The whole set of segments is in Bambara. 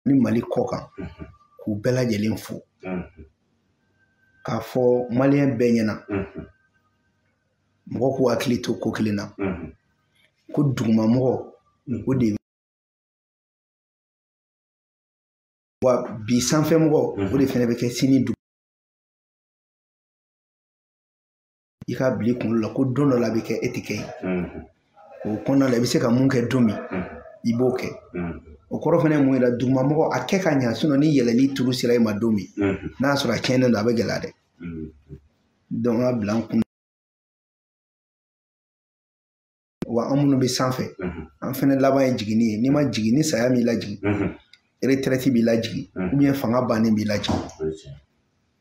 Ni Mali kɔ kan, k'u bɛɛ lajɛlen fo. K'a fɔ maliyɛn bɛɛ ɲɛna, mɔgɔ k'u hakili to ko kelen na, ko dugumamɔgɔ o de wa bi sanfɛmɔgɔ o de fana bɛ kɛ sini dugu. I k'a bila i kunkolo la ko don dɔ la bɛ kɛ e tɛ kɛ yen. O kɔnɔna la i bɛ se ka mun kɛ don min, i b'o kɛ. O kɔrɔ fana ye mun yira, dugumamɔgɔ a kɛ ka ɲa, sinon ni yɛlɛli turu sera i ma don min, n'a y'a sɔrɔ a tiɲɛnen don, a bɛ gɛlɛya dɛ. Donc an ka bila an kun. Wa an minnu bɛ sanfɛ, an fana laban ye jiginni ye. N'i ma jigin, ni saya m'i lajigin, retraite b'i lajigin, ou bien fanga bannen b'i lajigin.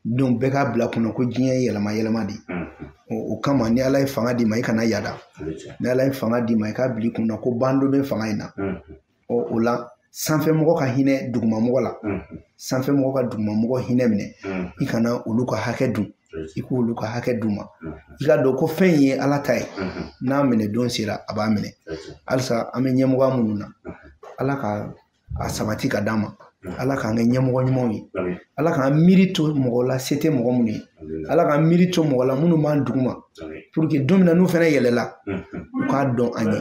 Donc bɛɛ k'a bila kunna ko diɲɛ ye yɛlɛma yɛlɛma de ye. O kama ni Ala ye fanga d'i ma, i kana yada. Ni Ala ye fanga d'i ma, i k'a bila i kunna ko ban dɔ bɛ fanga in na. O la sanfɛmɔgɔ ka hinɛ dugumamɔgɔ la, sanfɛmɔgɔ ka dugumamɔgɔ hinɛ minɛ, i kana olu ka hakɛ dun, i k'olu ka hakɛ d'u ma. I k'a dɔn ko fɛn in ye Ala ta ye, n'a minɛ don sera a b'a minɛ. Halisa an bɛ ɲɛmɔgɔ minnu na, Ala ka a sabati ka d'an ma, Ala k'an kɛ ɲɛmɔgɔ ɲumanw ye, Ala k'an miiri to mɔgɔ la se tɛ mɔgɔ minnu ye, Ala k'an miiri to mɔgɔ la minnu b'an duguma, pour que don min na n'u fana yɛlɛla, u k'a dɔn an ye.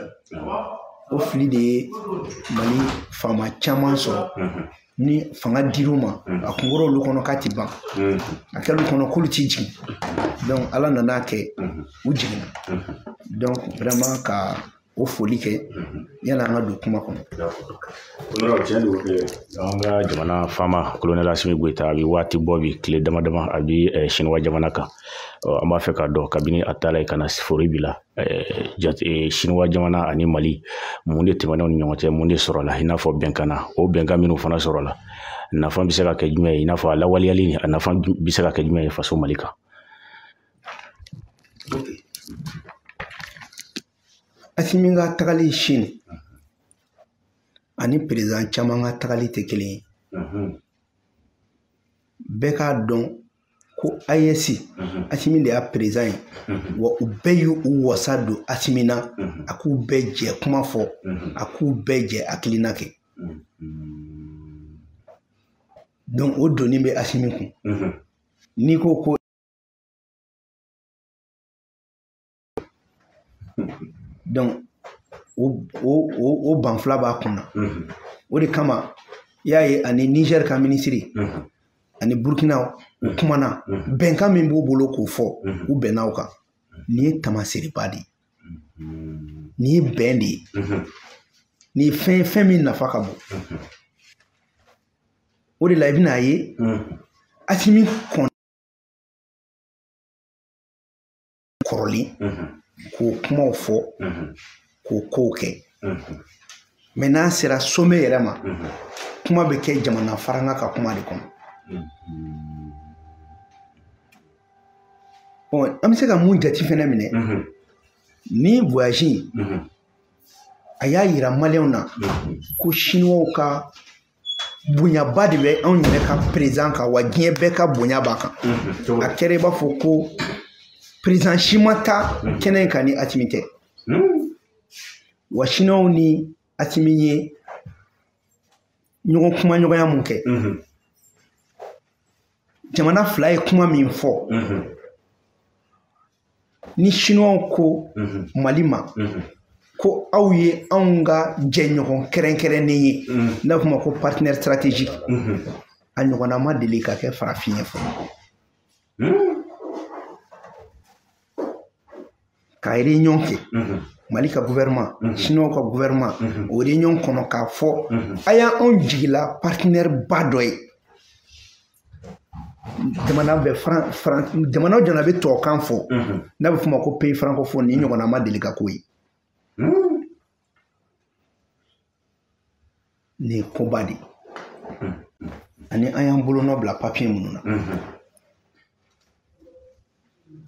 O fili de ye Mali faama caman sɔrɔ. Ni fanga dir'u ma, a kun kɔrɔ olu kɔnɔ k'a ti ban, a kɛl'u kɔnɔ k'olu ti jigin. Donc Ala nan'a kɛ u jiginna. Donc vraiment ka o foli kɛ yanni an ka don kuma kɔnɔ. Tiɲɛ don, an ka jamana faama colonel Assimi Goïta a bɛ waati bɔ bi, tile dama dama a bɛ Siniwa jamana kan. An b'a fɛ k'a dɔn kabini a taara yen ka na fori bi la, Siniwa jamana ani Mali mun de tɛmɛna ni ɲɔgɔn cɛ, mun de sɔrɔla, i n'a fɔ bɛnkan na, o bɛnkan minnu fana sɔrɔla, nafa bɛ se ka kɛ jumɛn ye, i n'a fɔ a lawaleyali a nafa bɛ se ka kɛ jumɛn ye faso Mali kan. Assimi ka tagali Chine ani président caman ka tagali tɛ kelen ye. Bɛɛ k'a dɔn ko AES, Assimi de y'a président ye, wa u bɛɛ y'u wasa don Assimi na, a k'u bɛɛ jɛ kuma fɔ, a k'u bɛɛ jɛ hakilina kɛ. Donc o donni bɛ Assimi kun. N'i ko ko donc o banfula b'a kun na. O de kama i y'a ye ani Niger ka minisiri ani Burkina u kumana, bɛnkan min b'u bolo k'o fɔ, u bɛnna o kan. Nin ye tamasereba de ye, nin ye bɛn de ye, nin ye fɛn fɛn min nafa ka bon. O de la i bɛn'a ye Assimi kɔn kɔrɔlen k'o kumaw fɔ, k'o kow kɛ. Mais n'a sera sommet yɛrɛ ma, kuma bɛ kɛ jamana faranga ka kuma de kɔnɔ. Bon, an bɛ se ka mun jate fɛnɛ minɛ, ni voyage in, a y'a yira maliyɛnw na ko Chinois ka bonyaba de bɛ anw yɛrɛ ka président kan, wa diɲɛ bɛɛ ka bonya b'a kan. A kɛra i b'a fɔ ko président si ma taa kɛnɛ in kan ni Assimi tɛ. Wa Chinois ni Assimi ye ɲɔgɔn kumaɲɔgɔnya mun kɛ, jamana fila ye kuma min fɔ, ni Chinois ko Mali ma ko aw ye anw ka jɛɲɔgɔn kɛrɛnkɛrɛnnen ye, n'a fɔ ma ko partenaire stratégique, a ɲɔgɔnna ma deli ka kɛ farafin ye fɔlɔ. Ka réunion kɛ, Mali ka gouvernement, Chinois ka gouvernement, o réunion kɔnɔ k'a fɔ a y'anw jigila partenaire ba dɔ ye. Jamana bɛ jamana o jamana bɛ tubabukan fɔ, n'a bɛ f'o ma ko pays francophone, ni ɲɔgɔnna ma deli ka k'o ye. Nin ye koba de ye. Ani an y'an bolonɔ bila papier minnu na.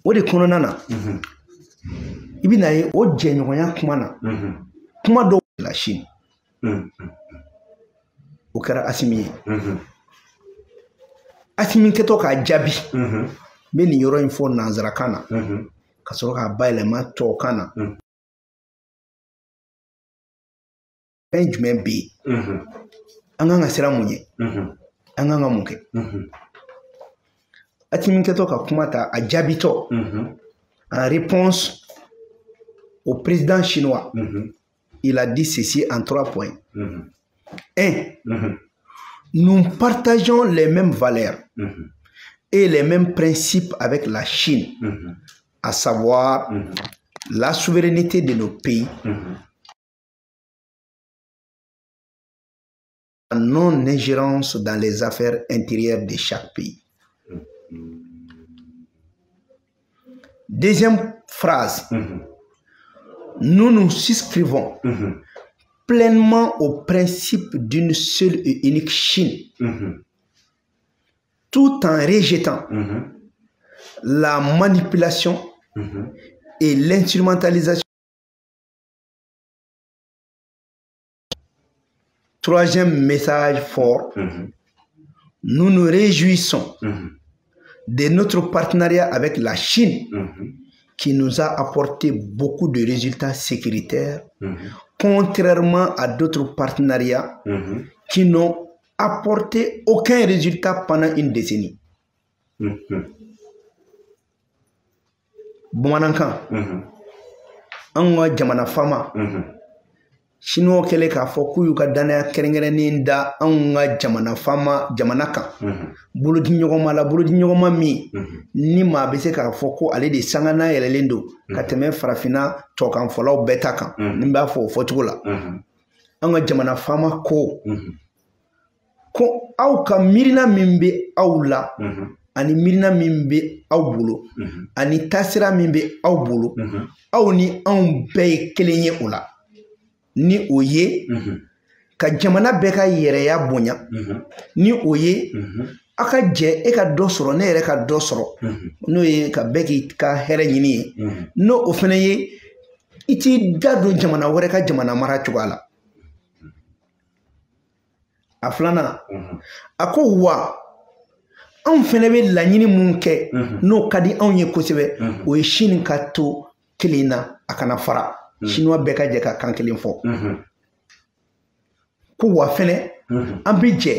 O de kɔnɔna na, i bɛna ye o jɛɲɔgɔnya kuma na, kuma dɔw la Chine, o kɛra Assimi ye. Assimi kɛtɔ k'a jaabi, n bɛ nin yɔrɔ in fɔ nanzarakan na, ka sɔrɔ k'a bayɛlɛma tubabukan na. Fɛn jumɛn bɛ yen? An kan ka siran mun ɲɛ? An kan ka mun kɛ? Assimi kɛtɔ ka kuma ta a jaabitɔ, en réponse au président chinois, il a dit ceci en 3 points. 1, nous partageons les mêmes valeurs et les mêmes principes avec la Chine, à savoir la souveraineté de nos pays, la non-ingérence dans les affaires intérieures de chaque pays. Deuxième phrase, nous nous souscrivons pleinement au principe d'une seule et unique Chine, tout en rejetant la manipulation et l'instrumentalisation. Troisième message fort, nous nous réjouissons de notre partenariat avec la Chine, qui nous a apporté beaucoup de résultats sécuritaires, contrairement à d'autres partenariats qui n'ont apporté aucun résultat pendant une décennie. Bamanankan, an ka jamana faama, Chinois kɛlen k'a fɔ k'u y'u ka danaya kɛrɛnkɛrɛnnen da anw ka jamana faama jamana kan, bolodiɲɔgɔnma la, bolodiɲɔgɔnma min ni maa bɛ se k'a fɔ ko ale de sanga n'a yɛlɛlen don ka tɛmɛ farafinna tɔkanfɔlaw bɛɛ ta kan, ni n b'a fɔ o fɔcogo la. An ka jamana faama ko ko aw ka miirina min bɛ aw la, ani miirina min bɛ aw bolo, ani taasira min bɛ aw bolo, aw ni anw bɛɛ ye kelen ye o la. Ni o ye ka jamana bɛɛ ka yɛrɛya bonya, ni o ye aw ka jɛ e ka dɔ sɔrɔ ne yɛrɛ ka dɔ sɔrɔ, n'o ye ka bɛɛ k'i ka hɛrɛ ɲini ye, n'o o fana ye i t'i da don jamana wɛrɛ ka jamana mara cogoya la. A filanan, a ko wa anw fana bɛ laɲini mun kɛ n'o ka di anw ye kosɛbɛ, o ye Chine ka to kelen na, a kana fara. Chinois bɛɛ ka jɛ ka kan kelen fɔ. Ko wa fɛnɛ an bɛ jɛ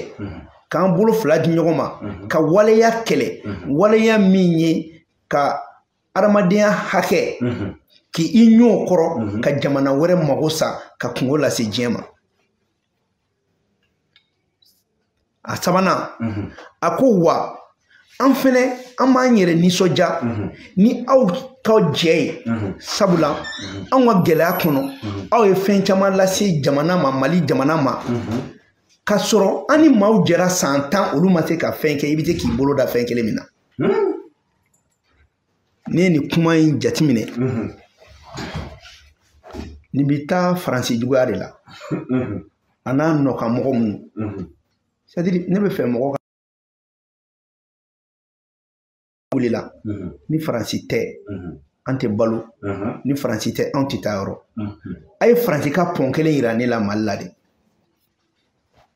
k'an bolo fila di ɲɔgɔn ma ka waleya kɛlɛ, waleya min ye ka adamadenya hakɛ k'i ɲɔ kɔrɔ ka jamana wɛrɛ mago sa ka kungo lase diɲɛ ma. A sabanan, a ko wa an fɛnɛ an b'an yɛrɛ nisɔndiya ni aw ka jɛ ye, sabula anw ka gɛlɛya kɔnɔ aw ye fɛn caman lase jamana ma, Mali jamana ma, k'a sɔrɔ an ni maaw jɛra san 10 olu ma se ka fɛn kɛ, i bɛ se k'i bolo da fɛn kelen min na. Ne ye nin kuma in jateminɛ, nin bɛ taa Faransi juguya de la, a n'a nɔkan mɔgɔ minnu. C'est-à-dire ne bɛ fɛ mɔgɔ ka wulila, ni Faransi tɛ an tɛ balo, ni Faransi tɛ anw tɛ taa yɔrɔ. A ye Faransi ka pɔn kelen yira ne la Mali la dɛ.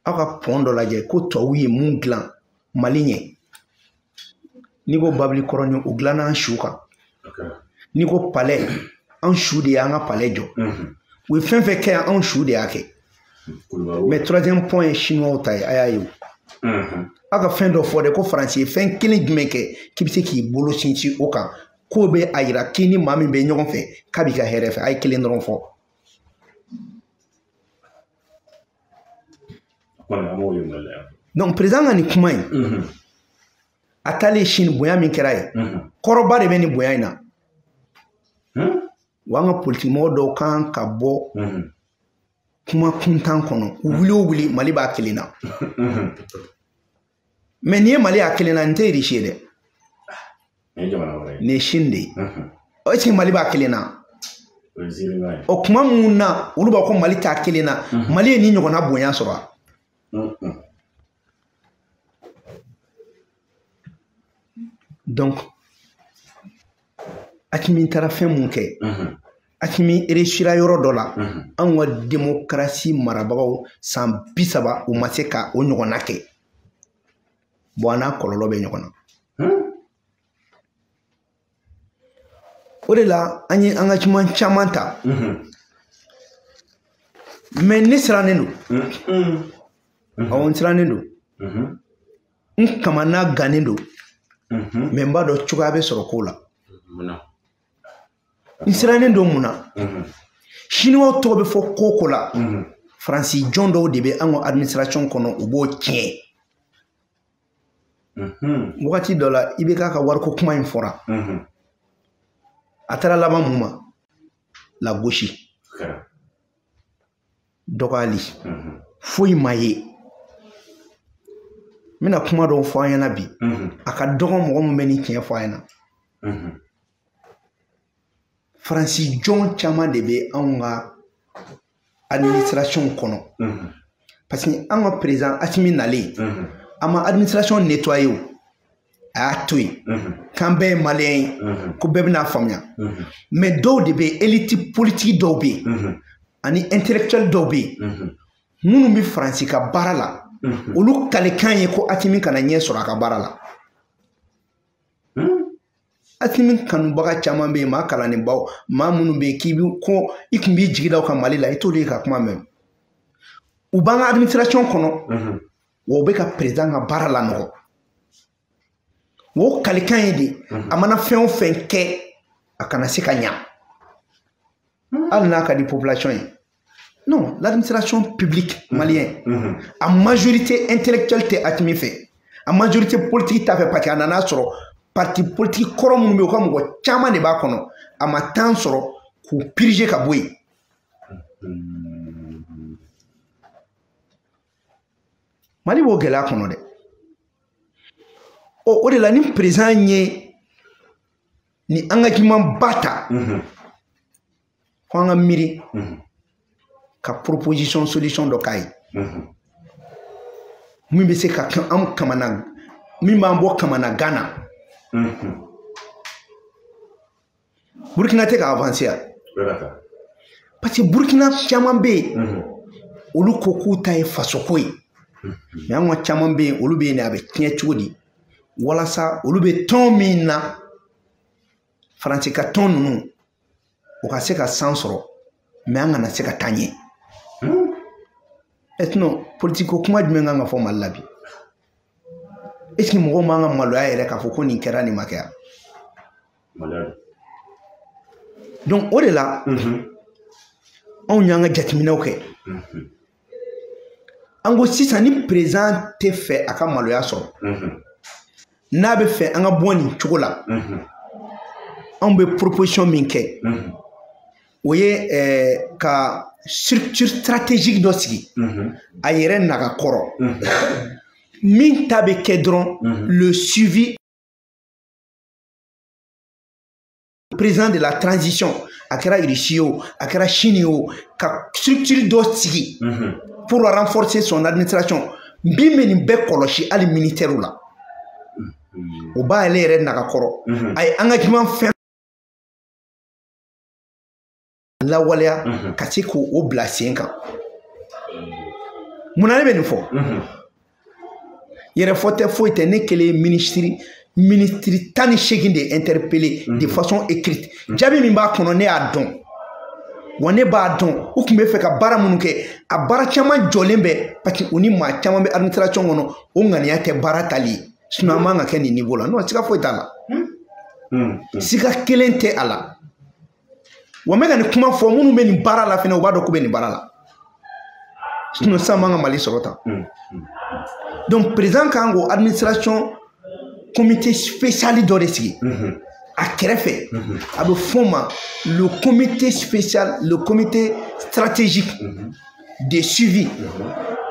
Aw ka pɔn dɔ lajɛ ko tubabu ye mun dilan Mali ɲɛ. N'i ko babili kɔrɔni, o dilanna an su kan. N'i ko palais, an su de y'an ka palais jɔ. U ye fɛn fɛn kɛ yan, anw su de y'a kɛ. Mais troisième point ye chinois ta ye, a y'a ye o. Aw ka fɛn dɔ fɔ dɛ, ko Faransi ye fɛn kelen jumɛn kɛ k'i bɛ se k'i bolo sinsin o kan, k'o bɛ a yira k'i ni maa min bɛ ɲɔgɔn fɛ k'a b'i ka hɛrɛ fɛ, a ye kelen dɔrɔn fɔ. Donc président ka nin kuma in, a taalen Chine bonya min kɛra ye, kɔrɔba de bɛ nin bonya in na. Wa an ka politikimɔgɔ dɔw kan ka bɔ kuma kuntan kɔnɔ, u wuli o wuli Mali b'a kelen na. Mais n'i ye Mali y'a kelen na, nin tɛ Russie ye dɛ, nin ye Chine de ye. Est ce que Mali b'a kelen na? O kuma mun na olu b'a ko Mali t'a kelen na, Mali ye nin ɲɔgɔnna bonya sɔrɔ wa? Donc Assimi taara fɛn mun kɛ, Assimi réussira yɔrɔ dɔ la, anw ka démocratie marabagaw san 30 u ma se ka o ɲɔgɔnna kɛ. Bon, a n'a kɔlɔlɔ bɛ ɲɔgɔn na. O de la an ye engagement caman ta. Mais ne sirannen don. Awɔ, n sirannen don. N kamana gannen don. Mais n b'a dɔn cogoya bɛ sɔrɔ ko la. N sirannen don mun na? Chinois tɔgɔ bɛ fɔ ko ko la. Faransi jɔn dɔw de bɛ an ka administration kɔnɔ, u b'o tiɲɛ. Wagati dɔ la, i bɛ k'a ka wariko kuma in fɔra. A taara laban mun ma? Lagosi. Dɔgɔyali. Foyi ma ye. N bɛna kuma dɔw fɔ an ɲɛna bi. A ka dɔgɔ mɔgɔ min bɛ nin tiɲɛ fɔ an ɲɛna. Faransi jɔn caman de bɛ anw ka administration kɔnɔ. Parce que an ka président Assimi nalen, a ma administration nettoyer o. A y'a to yen. K'an bɛɛ ye malien ye. Ko bɛɛ bɛna faamuya. Mais dɔw de bɛ yen, élite politique dɔw bɛ yen. Ani intellectuel dɔw bɛ yen. Minnu bɛ Faransi ka baara la. Olu kalekan ye ko Assimi kana ɲɛ sɔrɔ a ka baara la. Assimi kanubaga caman bɛ yen, maa kalannenbaw, maa minnu bɛ yen k'i bi ko i tun b'i jigi da o kan Mali la, i t'olu ye ka kuma mɛn. U b'an ka administration kɔnɔ, wa u bɛ ka président ka baara lanɔgɔ. O kalekan ye de, a mana fɛn o fɛn kɛ, a kana se ka ɲa. Hali n'a ka di population ye. Non, l'administration publique malienne, a majorité intellectuelle tɛ Assimi fɛ, a majorité politique t'a fɛ, parce que a nana sɔrɔ parti politique kɔrɔ minnu bɛ yen, u ka mɔgɔ caman de b'a kɔnɔ, a ma temps sɔrɔ k'u purger ka bɔ yen. Mali b'o gɛlɛya kɔnɔ dɛ. O de la ni président ye ni engagement ba ta, fo an ka miiri ka proposition solution dɔ k'a ye. Min bɛ se ka an kamana, min b'an bɔ kamana gan na. Burkina tɛ ka avancer ya. Parce que Burkina caman bɛ yen, olu ko k'u ta ye fasoko ye. Mais an ka caman bɛ yen, olu bɛ yen a bɛ tiɲɛ cogo di? Walasa olu bɛ tɔn min na, Faransi ka tɔn ninnu, u ka se ka san sɔrɔ, mais an kana se ka taa ɲɛ. Sinon politique ko kuma jumɛn kan ka fɔ Mali la bi? Est-ce que mɔgɔw man ka maloya yɛrɛ k'a fɔ ko nin kɛra nin ma kɛ yan? Donc o de la, anw y'an ka jateminɛw kɛ. An ko sisan ni président tɛ fɛ a ka maloya sɔrɔ, n'a bɛ fɛ an ka bɔ nin cogo la, anw bɛ proposition min kɛ, o ye ka structure stratégique dɔ sigi a yɛrɛ naga kɔrɔ, min ta bɛ kɛ dɔrɔn le suivi président de la transition, a kɛra Russie o, a kɛra Chine o, ka structure dɔ sigi pour renforcer son administration. Min bɛ nin bɛɛ kɔlɔsi hali ministère la, o b'ale yɛrɛ naga kɔrɔ. A ye engagement fɛn lawaleya ka se k'o bila sen kan. Munna ne bɛ nin fɔ? Yɛrɛfɔ tɛ, foyi tɛ. Ne kelen ye ministre 18 de interpellé de façon écrite. Jaabi min b'a kɔnɔ, ne y'a dɔn. Wa ne b'a dɔn u tun bɛ fɛ ka baara minnu kɛ, a baara caman jɔlen bɛ, parce que u ni maa caman bɛ administration kɔnɔ, o ŋaniya tɛ baara tali ye. Sinon an man ka kɛ nin niveau la. Non, siga foyi t'a la. Siga kelen tɛ a la. Wa n bɛ ka nin kuma fɔ, minnu bɛ nin baara la fɛnɛ, u b'a dɔn k'u bɛ nin baara la. Sinon sisan man ka Mali sɔrɔ tan. Donc président kan k'o administration comité spécial dɔ de sigi a kɛrɛfɛ. A bɛ f'o ma le comité spécial, le comité stratégique de suivi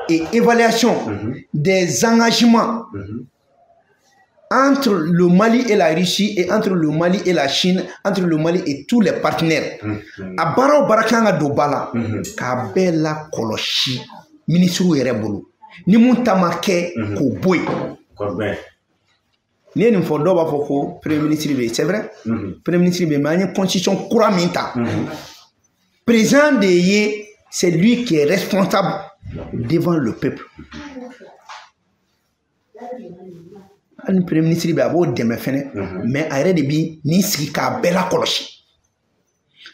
et évaluation des engagements entre le Mali et la Russie et entre le Mali et la Chine, entre le Mali et tous les partenaires. A baara o baara kan ka don ba la, k'a bɛɛ lakɔlɔsi ministre yɛrɛ bolo. Ni mun ta ma kɛ, k'o bɔ yen. N'i ye nin fɔ, dɔw b'a fɔ ko premier ministre bɛ yen. C'est vrai, premier ministre bɛ yen, mais an ye constitution kura min ta, président de ye, c'est lui qui est responsable devant le peuple. Hali ni premier ministre bɛ yen, a b'o dɛmɛ fɛnɛ, mais a yɛrɛ de bi nin sigi k'a bɛɛ lakɔlɔsi.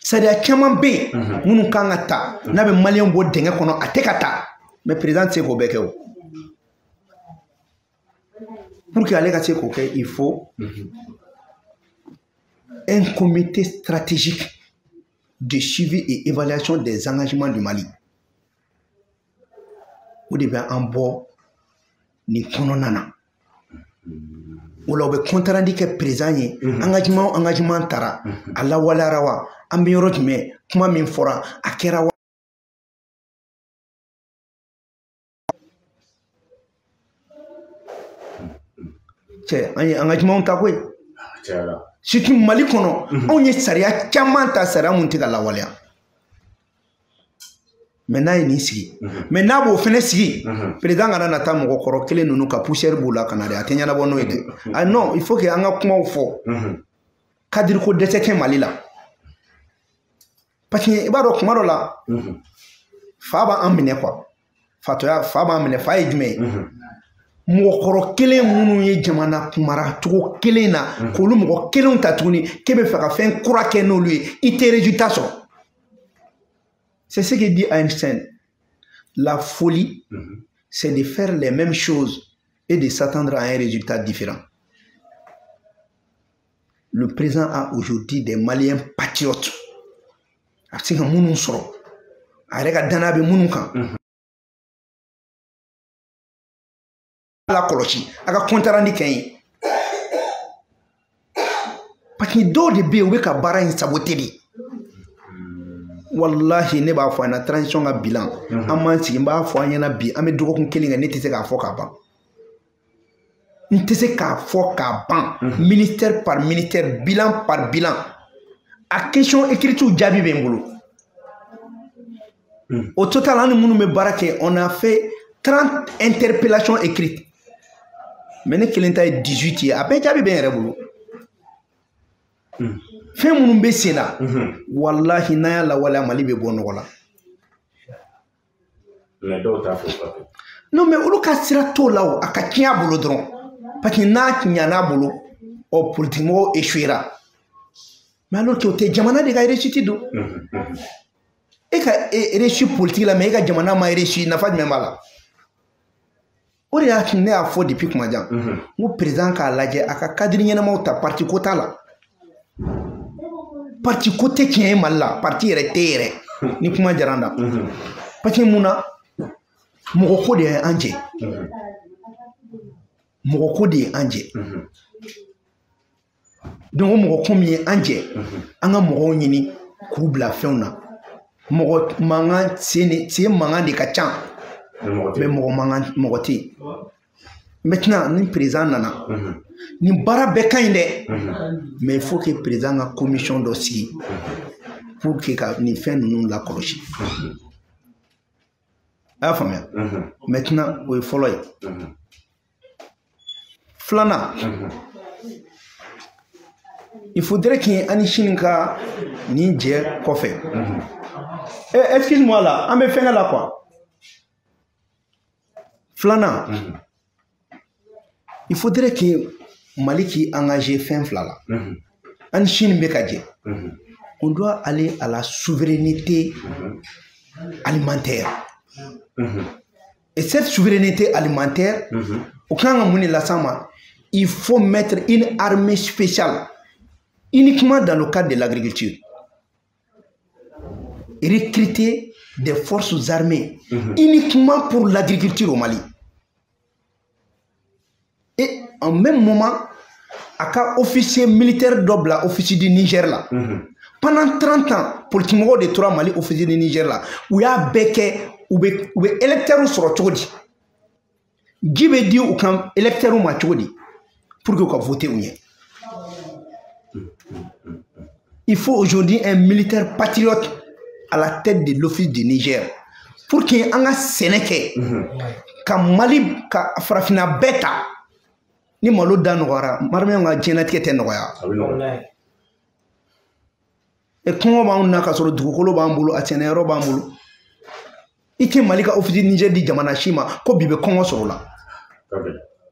Sariya caman bɛ yen minnu kan ka ta, n'a bɛ maliyɛnw bɔ dingɛ kɔnɔ, a tɛ ka ta, mais président tɛ se k'o bɛɛ kɛ o. Pour que ale ka se k'o kɛ, il faut un comité stratégique de suivi et évaluation des engagements du Mali. O de bɛ an bɔ nin kɔnɔna na. O la u bɛ compte rendu kɛ président ye, engagement o engagement tara, a lawaleyara wa, an bɛ yɔrɔ jumɛn, kuma min fɔra a kɛra wa. Cɛ, an ye engagement ta koyi. Surtout Mali kɔnɔ, anw ye sariya caman ta, sariya mun tɛ ka lawaleya. Mais n'a ye nin sigi, mais n'a b'o fɛnɛ sigi, président kana na taa mɔgɔkɔrɔ kelen ninnu ka poussière b'u la ka na dɛ, a tɛ ɲɛnabɔ n'o ye dɛ. Ah non, il faut que an ka kumaw fɔ. Cadre ko dɛsɛ tɛ Mali la. Parce que i b'a dɔn kuma dɔ la, fa b'an minɛ quoi. Fatɔya, fa b'an minɛ, fa ye jumɛn ye? Mɔgɔkɔrɔ kelen minnu ye jamana maracogo kelen na, k'olu mɔgɔ kelenw ta tuguni k'e bɛ fɛ ka fɛn kura kɛ n'olu ye, i tɛ résultat sɔrɔ. C'est ce que dit Einstein. La folie, c'est de faire les mêmes choses et de s'attendre à un résultat différent. Le président a aujourd'hui des Maliens patriotes. A bɛ se ka minnu sɔrɔ, a yɛrɛ ka danaya bɛ minnu kan. La kɔlɔsi, a ka compte rendu kɛ n ye. Parce que dɔw de bɛ yen, u bɛ ka baara in saboter de. Wallahi, ne b'a fɔ an ɲɛna, transition ka bilan, an m'an sigi, n b'a fɔ an ɲɛna bi, an bɛ dɔgɔkun kelen kɛ, ne tɛ se k'a fɔ k'a ban. N tɛ se k'a fɔ k'a ban. Ministère par ministère, bilan par bilan. A question écrite jaabi bɛ n bolo. Au total, an ni minnu bɛ baara kɛ, on a fait 30 interpellations écrites. Mais ne kelen ta ye 18 ye, a bɛɛ jaabi bɛ n yɛrɛ bolo. Fɛn minnu bɛ sen na, walahi n'an y'a lawaleya, Mali bɛ bɔ nɔgɔ la. Mais dɔw t'a fɔ ka kɛ. Non, mais olu ka sira t'o la o, a ka tiɲɛ a bolo dɔrɔn. Parce que n'a ɲan'a bolo, ɔ politique mɔgɔw échouera. Mais alors que o tɛ jamana de ka réussite don. E ka réussite politique la, mais e ka jamana ma réussite, nafa jumɛn b'a la? O de y'a ne y'a fɔ depuis kuma jan. N ko président k'a lajɛ, a ka cadre ɲɛnamaw ta, parti ko t'a la. Parti ko tɛ tiɲɛ ye Mali la, parti yɛrɛ tɛ yɛrɛ, ni kuma diyara n na. Parce que mun na, mɔgɔ ko de ye an jɛ. Mɔgɔ ko de ye an jɛ. Donc o mɔgɔ ko min ye an jɛ, an ka mɔgɔw ɲini k'u bila fɛnw na. Mɔgɔ mankan sen mankan de ka ca, mais mɔgɔ mankan mɔgɔ tɛ yen. Maintenant ni président nana, nin baara bɛɛ ka ɲi dɛ, mais il faut que président ka commission dɔ sigi pour que ka nin fɛn ninnu lakɔlɔsi. A y'a faamuya? Maintenant o ye fɔlɔ ye. Filanan, il faudrait que an ni sini ka nin jɛ kɔfɛ. Excuse-moi là, an bɛ fɛnkɛ la quoi. Filanan, il faudrait que Mali k'i engagé fɛn fila la. An ni sini bɛ ka jɛ. On doit aller à la souveraineté alimentaire. Et cette souveraineté alimentaire, au kan ka mun de las'an ma? Il faut mettre une armée spéciale uniquement dans le cadre de l'agriculture. Recruter des forces armées uniquement pour l'agriculture au Mali. Et en même moment, a ka officier militaire dɔ bila officier du Niger la. Pendant 30 ans, politique mɔgɔw de tora Mali officier du Niger la. U y'a bɛɛ kɛ, u bɛ électeurs sɔrɔ cogo di? Ji bɛ di u kan électeurs ma cogo di? Pour que u ka voter u ɲɛ. Il faut aujourd'hui un militaire patriote à la tête de l'office du Niger pour que an ka sɛnɛ kɛ, ka Mali ka farafinna bɛɛ ta. Ni malo da nɔgɔyara, Maliyɛnw ka diɲɛlatigɛ tɛ nɔgɔya. E kɔngɔ b'anw na k'a sɔrɔ dugukolo b'an bolo, a sɛnɛyɔrɔ b'an bolo. I tɛ Mali ka office Niger di jamana si ma ko bi bɛ kɔngɔ sɔrɔ o la.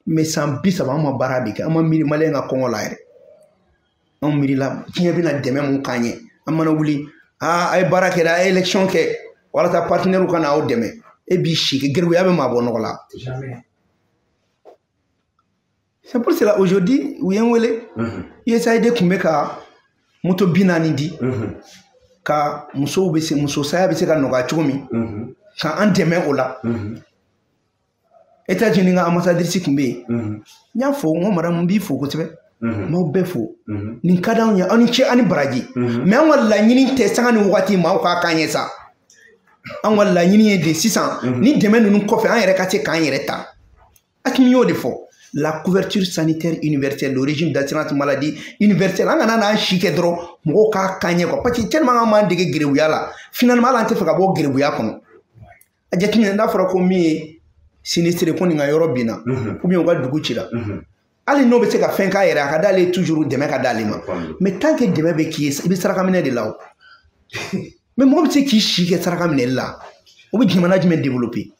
Mais san 30 an ma baara de kɛ, an ma miiri Maliyɛn ka kɔngɔ la yɛrɛ. Anw miirila diɲɛ bɛna dɛmɛ mun k'an ye, an mana wuli, aa a ye baara kɛ dɛ, a ye élection kɛ walasa partenaire ka na aw dɛmɛ. E b'i si kɛ geribuya bɛ maa bɔ nɔgɔ la. C'est pour cela aujourd'hui u ye n wele, USAID tun bɛ ka moto 40 di ka musow bɛ se, muso saya bɛ se ka nɔgɔya cogo min, ka an dɛmɛ o la. États-Unis ka ambassadrice tun bɛ yen. N y'a fɔ n ko madame, n b'i fo kosɛbɛ, n b'aw bɛɛ fo, nin ka d'anw ye, aw ni ce, aw ni baraji. Mais an ka laɲini tɛ sanga ni wagati maaw k'a k'an ye sa. An ka laɲini ye de sisan ni dɛmɛ ninnu kɔfɛ, an yɛrɛ ka se k'an yɛrɛ ta. Asimi y'o de fɔ, la couverture sanitaire universelle, le régime d'assurance maladie universelle. An kana n'an si kɛ dɔrɔn mɔgɔw k'a kan ɲɛ quoi, parce que tellement an m'an dege gerebuya la, finalement hali an tɛ fɛ ka bɔ gerebuya kɔnɔ. A jateminɛ, n'a fɔra ko min ye sinistre, ko nin ka yɔrɔ binna ou bien u ka dugu cira, hali n'o bɛ se ka fɛn k'a yɛrɛ, a ka d'ale toujours dɛmɛ ka d'ale ma. Mais tant que dɛmɛ bɛ k'i ye, i bɛ saraka minɛ de la o. Mais mɔgɔ bɛ se k'i si kɛ saraka minɛli la, o bɛ jamana jumɛn développer?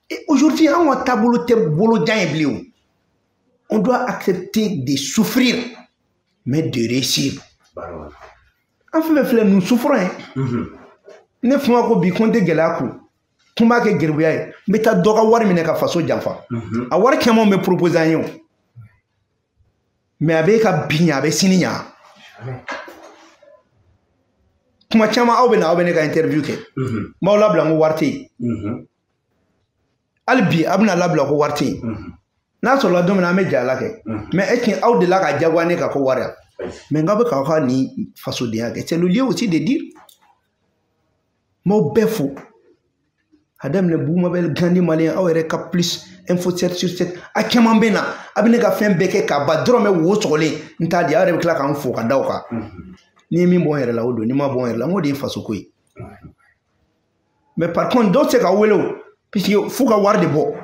Et aujourd'hui, an ka taabolo tɛ bolojan ye bilen o. On doit accepter de souffrir, mais de réussir. An fɛn fɛn filɛ, nous souffrons hein. Ne fuma ko bi ko n tɛ gɛlɛya kun, ko n b'a kɛ geribuya ye, n bɛ taa dɔ ka wari minɛ ka faso janfa. A wari caman bɛ proposer an ye o, mais a b'e ka bi ɲɛ, a bɛ sini ɲɛ. Kuma caman aw bɛ na, aw bɛ ne ka interview kɛ, n b'aw labila n ko wari tɛ yen. Hali bi a bɛna labila ko wari tɛ yen. N'a sɔrɔla don min na, an bɛ jala kɛ. Mais est-ce que aw delila ka jagoya ne kan ko wari ya? Mais n k'aw bɛ k'aw ka nin fasodenya kɛ, c'est le lieu aussi de dire. N b'aw bɛɛ fo, a daminɛ Bumabel Gandhi malien, aw yɛrɛ ka plus info 7 sur 7, a caman bɛ na, a bɛ ne ka fɛn bɛɛ kɛ k'a ban dɔrɔmɛ wo sɔgɔlen n t'a di, aw yɛrɛ bɛ tila k'an fo ka da o kan. N'i ye min bɔ n yɛrɛ la, o don, n'i ma bɔ n yɛrɛ la, n k'o de ye fasoko ye. Mais par contre, dɔw tɛ se ka wele o, puisque f'u ka wari de bɔ,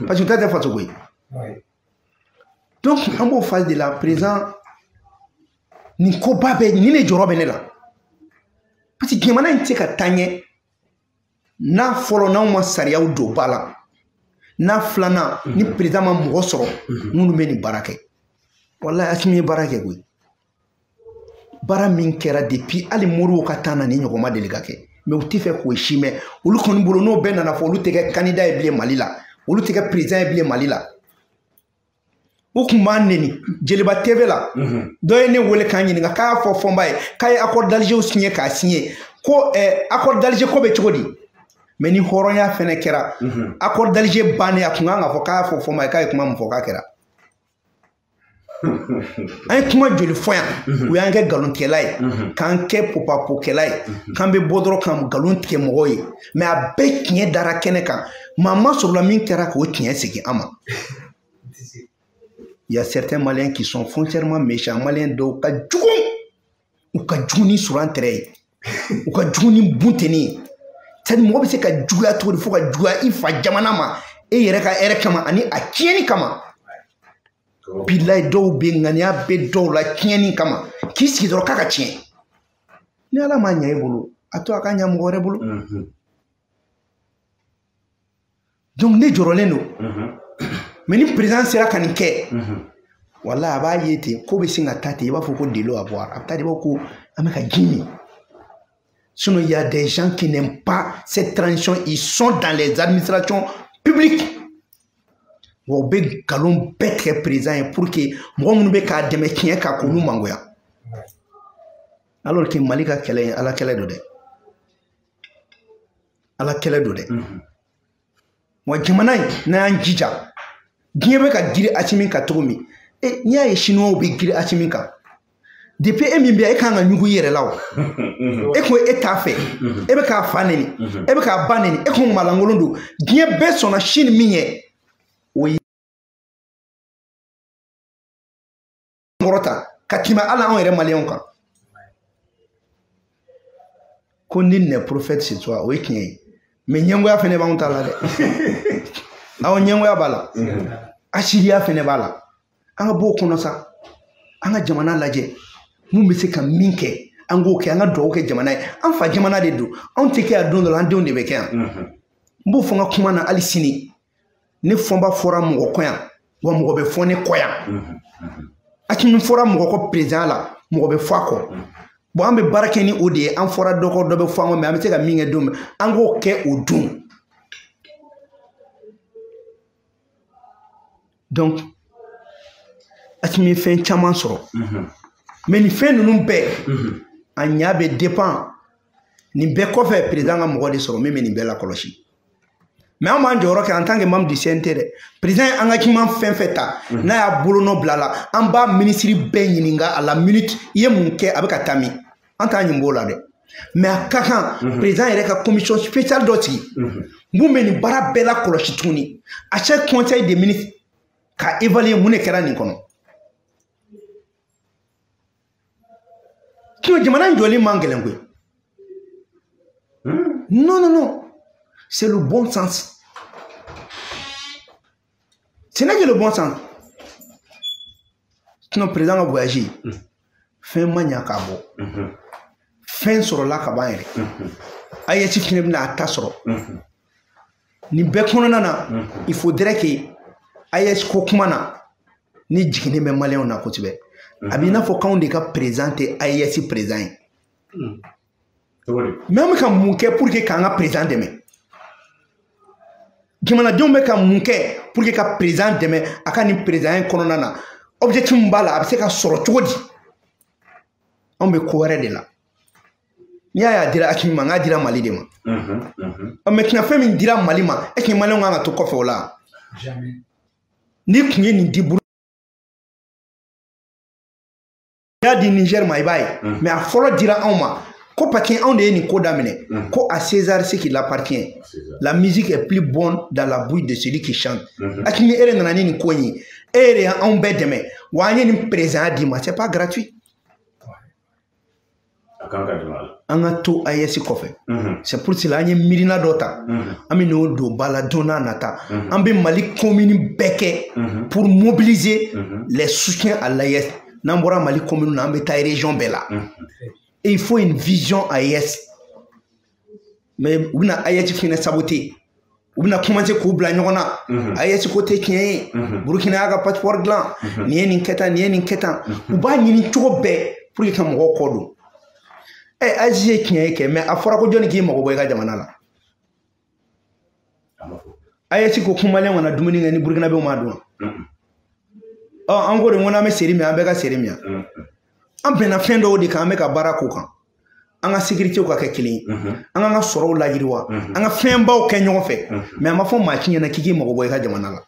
parce que u ta tɛ fasoko ye. Donc an b'o phase de la président, nin koba bɛɛ nin de jɔyɔrɔ bɛ ne la, parce que jamana in tɛ se ka taa ɲɛ n'a fɔlɔ n'anw ma sariyaw don ba la, n'a filanan ni président ma mɔgɔ sɔrɔ minnu bɛ nin baara kɛ. Walahi Asimi ye baara kɛ koyi, baara min kɛra depuis hali Moribo ka taa na, ni ɲɔgɔn ma deli ka kɛ. Mais u tɛ fɛ k'o si mɛn, olu kɔni bolo n'o bɛɛ nana fɔ, olu tɛ kɛ candidat ye bilen Mali la, olu tɛ kɛ président ye bilen Mali la. U tun b'an neni Jeliba TV la, dɔ ye ne wele k'an ɲininka k'a fɔ Fɔnba ye k'a ye accord d'Alger signé k'a signé, ko accord d'Alger ko bɛ cogo di? Mais ni hɔrɔnya fɛnɛ kɛra, accord d'Alger bannen, a tun kan ka fɔ k'a fɔ Fɔnba ye k'a ye kuma min fɔ k'a kɛra. An ye kuma joli fɔ yan, u y'an kɛ nkalontigɛla ye, k'an kɛ popapokɛla ye, k'an bɛ bɔ dɔrɔn ka nkalon tigɛ mɔgɔw ye. Mais a bɛɛ tiɲɛ dara kɛnɛ kan, maa ma sɔrɔla min kɛra k'o tiɲɛ segin an ma. Il y a certains Maliens qui sont foncièrement méchants. Maliens dɔw ka jugu, u ka jugu ni suran tɛrɛ ye, u ka jugu ni bunteni ye. C'est-à-dire mɔgɔ bɛ se ka juguya cogo di fo ka juguya i fa jamana ma, e yɛrɛ ka hɛrɛ kama ani a tiɲɛni kama. Bilayi dɔw bɛ ŋaniya bɛ dɔw la tiɲɛni kama, k'i sigi dɔrɔn k'a ka tiɲɛ. Ni Ala m'a ɲɛ e bolo, a to a ka ɲɛ mɔgɔ wɛrɛ bolo. Donc ne jɔrɔlen don. Mais ni président sera ka nin kɛ, walahi a b'a ye ten, ko bɛ sin ka taa ten, i b'a fɔ ko de l'eau à boire, a bɛ taa de, i b'a fɔ ko an bɛ ka ji min. Sinon, il y a des gens qui n'aiment pas cette transition, ils sont dans les administrations publiques. Wa u bɛ nkalon bɛɛ tigɛ président ye pour que mɔgɔ minnu bɛ k'a dɛmɛ tiɲɛ kan k'olu mangoya. Alors que Mali ka kɛlɛ ye Ala kɛlɛ don dɛ, Ala kɛlɛ don dɛ. Wa jamana in n'an y'an jija, diɲɛ bɛ ka girin Asimi kan cogo min, n'i y'a ye Chinois bɛ girin Asimi kan, depuis e min bɛ yan, e kan ka ɲugu i yɛrɛ la o. E ko e t'a fɛ, e bɛ k'a fa neni, e bɛ k'a ba neni, e ko malankolon don. Diɲɛ bɛɛ sɔnna Chine min ye, o ye kɔrɔta ka tɛmɛ hali anw yɛrɛ maliyɛnw kan. Ko nul n'est prophète chez toi, o ye tiɲɛ ye. Mais ɲɛngoya fɛnɛ b'anw ta la dɛ. Awɔ, ɲɛngoya b'a la, asiriya fɛnɛ b'a la. An ka bɔ o kɔnɔ sa, an ka jamana lajɛ, mun bɛ se ka min kɛ, an k'o kɛ, an ka dugawu kɛ jamana ye. An fa jamana de don, anw tɛ kɛ yan don dɔ la, an denw de bɛ kɛ yan. N b'o fɔ n ka kuma na hali sini, ne Fɔnba fɔra mɔgɔ kɔ yan, wa mɔgɔ bɛ fɔ ne kɔ yan. Asimi fɔra mɔgɔ kɔ président la, mɔgɔ bɛ fɔ a kɔ. Bon, an bɛ baara kɛ ni o de ye, an fɔra dɔ kɔ, dɔ bɛ fɔ an kɔ, mais an bɛ se ka min kɛ don min, an k'o kɛ o don. Donc, Assimi ye fɛn caman sɔrɔ. Mais nin fɛn ninnu bɛɛ, a ɲa bɛ dépend nin bɛɛ kɔfɛ président ka mɔgɔ de sɔrɔ min bɛ nin bɛɛ lakɔlɔsi. Mais an b'an jɔyɔrɔ kɛ en tant que membre du CNT dɛ. Président ye engagement fɛn fɛn ta, n'a y'a bolonɔ bila la, an b'a ministre bɛɛ ɲininka à la minute, i ye mun kɛ, a bɛ ka taa min? An t'an ɲininka o la dɛ. Mais a ka kan président yɛrɛ ka commission spéciale dɔ sigi mun bɛ nin baara bɛɛ lakɔlɔsi tuguni, à chaque conseil des ministres ka évaluer mun de kɛra nin kɔnɔ. Sinon jamana in jɔli man gɛlɛn koyi. Non, non, non. C'est le bon sens. Ce n'est que le bon sens. Sinon, président a voyagé. Fɛn ma ɲa k'a bɔ. Fɛn sɔrɔla ka ban yɛrɛ. AES fɛnɛ bɛna a ta sɔrɔ. Nin bɛɛ kɔnɔna na, il faudrait que AES ko kuma na, ni jiginnen bɛ maliyɛnw na kosɛbɛ. A b'i n'a fɔ k'anw de ka président tɛ AES président ye. Mais an bɛ ka mun kɛ pour que k'an ka président dɛmɛ? Jamanadenw bɛ ka mun kɛ pour que ka président dɛmɛ a ka nin président in kɔnɔna na? Objectif min b'a la, a bɛ se ka sɔrɔ cogo di? Anw bɛ ko wɛrɛ de la. N'i y'a ye a dira Assimi ma, n k'a dira Mali de ma. Maintenant fɛn min dira Mali ma, est ce que maliyɛnw kan ka to kɔfɛ o la? N'i tun ye nin di Burukina, y'a di Niger ma, i b'a ye. Mais a fɔlɔ dira anw ma. Ko parce que anw de ye nin ko daminɛ. Ko à César ce qui l'appartient. La musique est plus bonne dans la bouche de celui qui chante. Assimi e de nana ni nin ko in ye. E yɛrɛ y'anw bɛɛ dɛmɛ. Wa an ye nin président d'i ma, c'est pas gratuit. An ka to AES kɔfɛ. C'est pour cela an ye miirina dɔ ta. An bɛ n'o don ba la don n'a nata. An bɛ Mali commune bɛɛ kɛ pour mobiliser les soutiens à l'AES. N'an bɔra Mali commune na, an bɛ taa région bɛɛ la. Et il faut une vision AES. Mais u bɛna AES fɛnɛ saboter. U bɛna commencer k'u bila ɲɔgɔn na. AES ko tɛ tiɲɛ ye. Burukina y'a ka passeport dilan. Nin ye nin kɛ tan, nin ye nin kɛ tan. U b'a ɲini cogo bɛɛ pour que ka mɔgɔw kɔ don. AES ye tiɲɛ ye kɛ, mais a fɔra ko jɔnni k'i mago bɔ i ka jamana la? AES ko ko maliyɛnw kana dumuni kɛ ni Burukinabew m'a dun. Ɔ an ko de ko n'an bɛ seri min, an bɛɛ ka seri min. An bɛnna fɛn dɔw de kan, an bɛ ka baara k'o kan. An ka sécurité ka kɛ kelen ye. An k'an ka sɔrɔw lajiriwa. An ka fɛnbaw kɛ ɲɔgɔn fɛ. Mais a ma fɔ maa si ɲɛna k'i k'i mago bɔ i ka jamana la.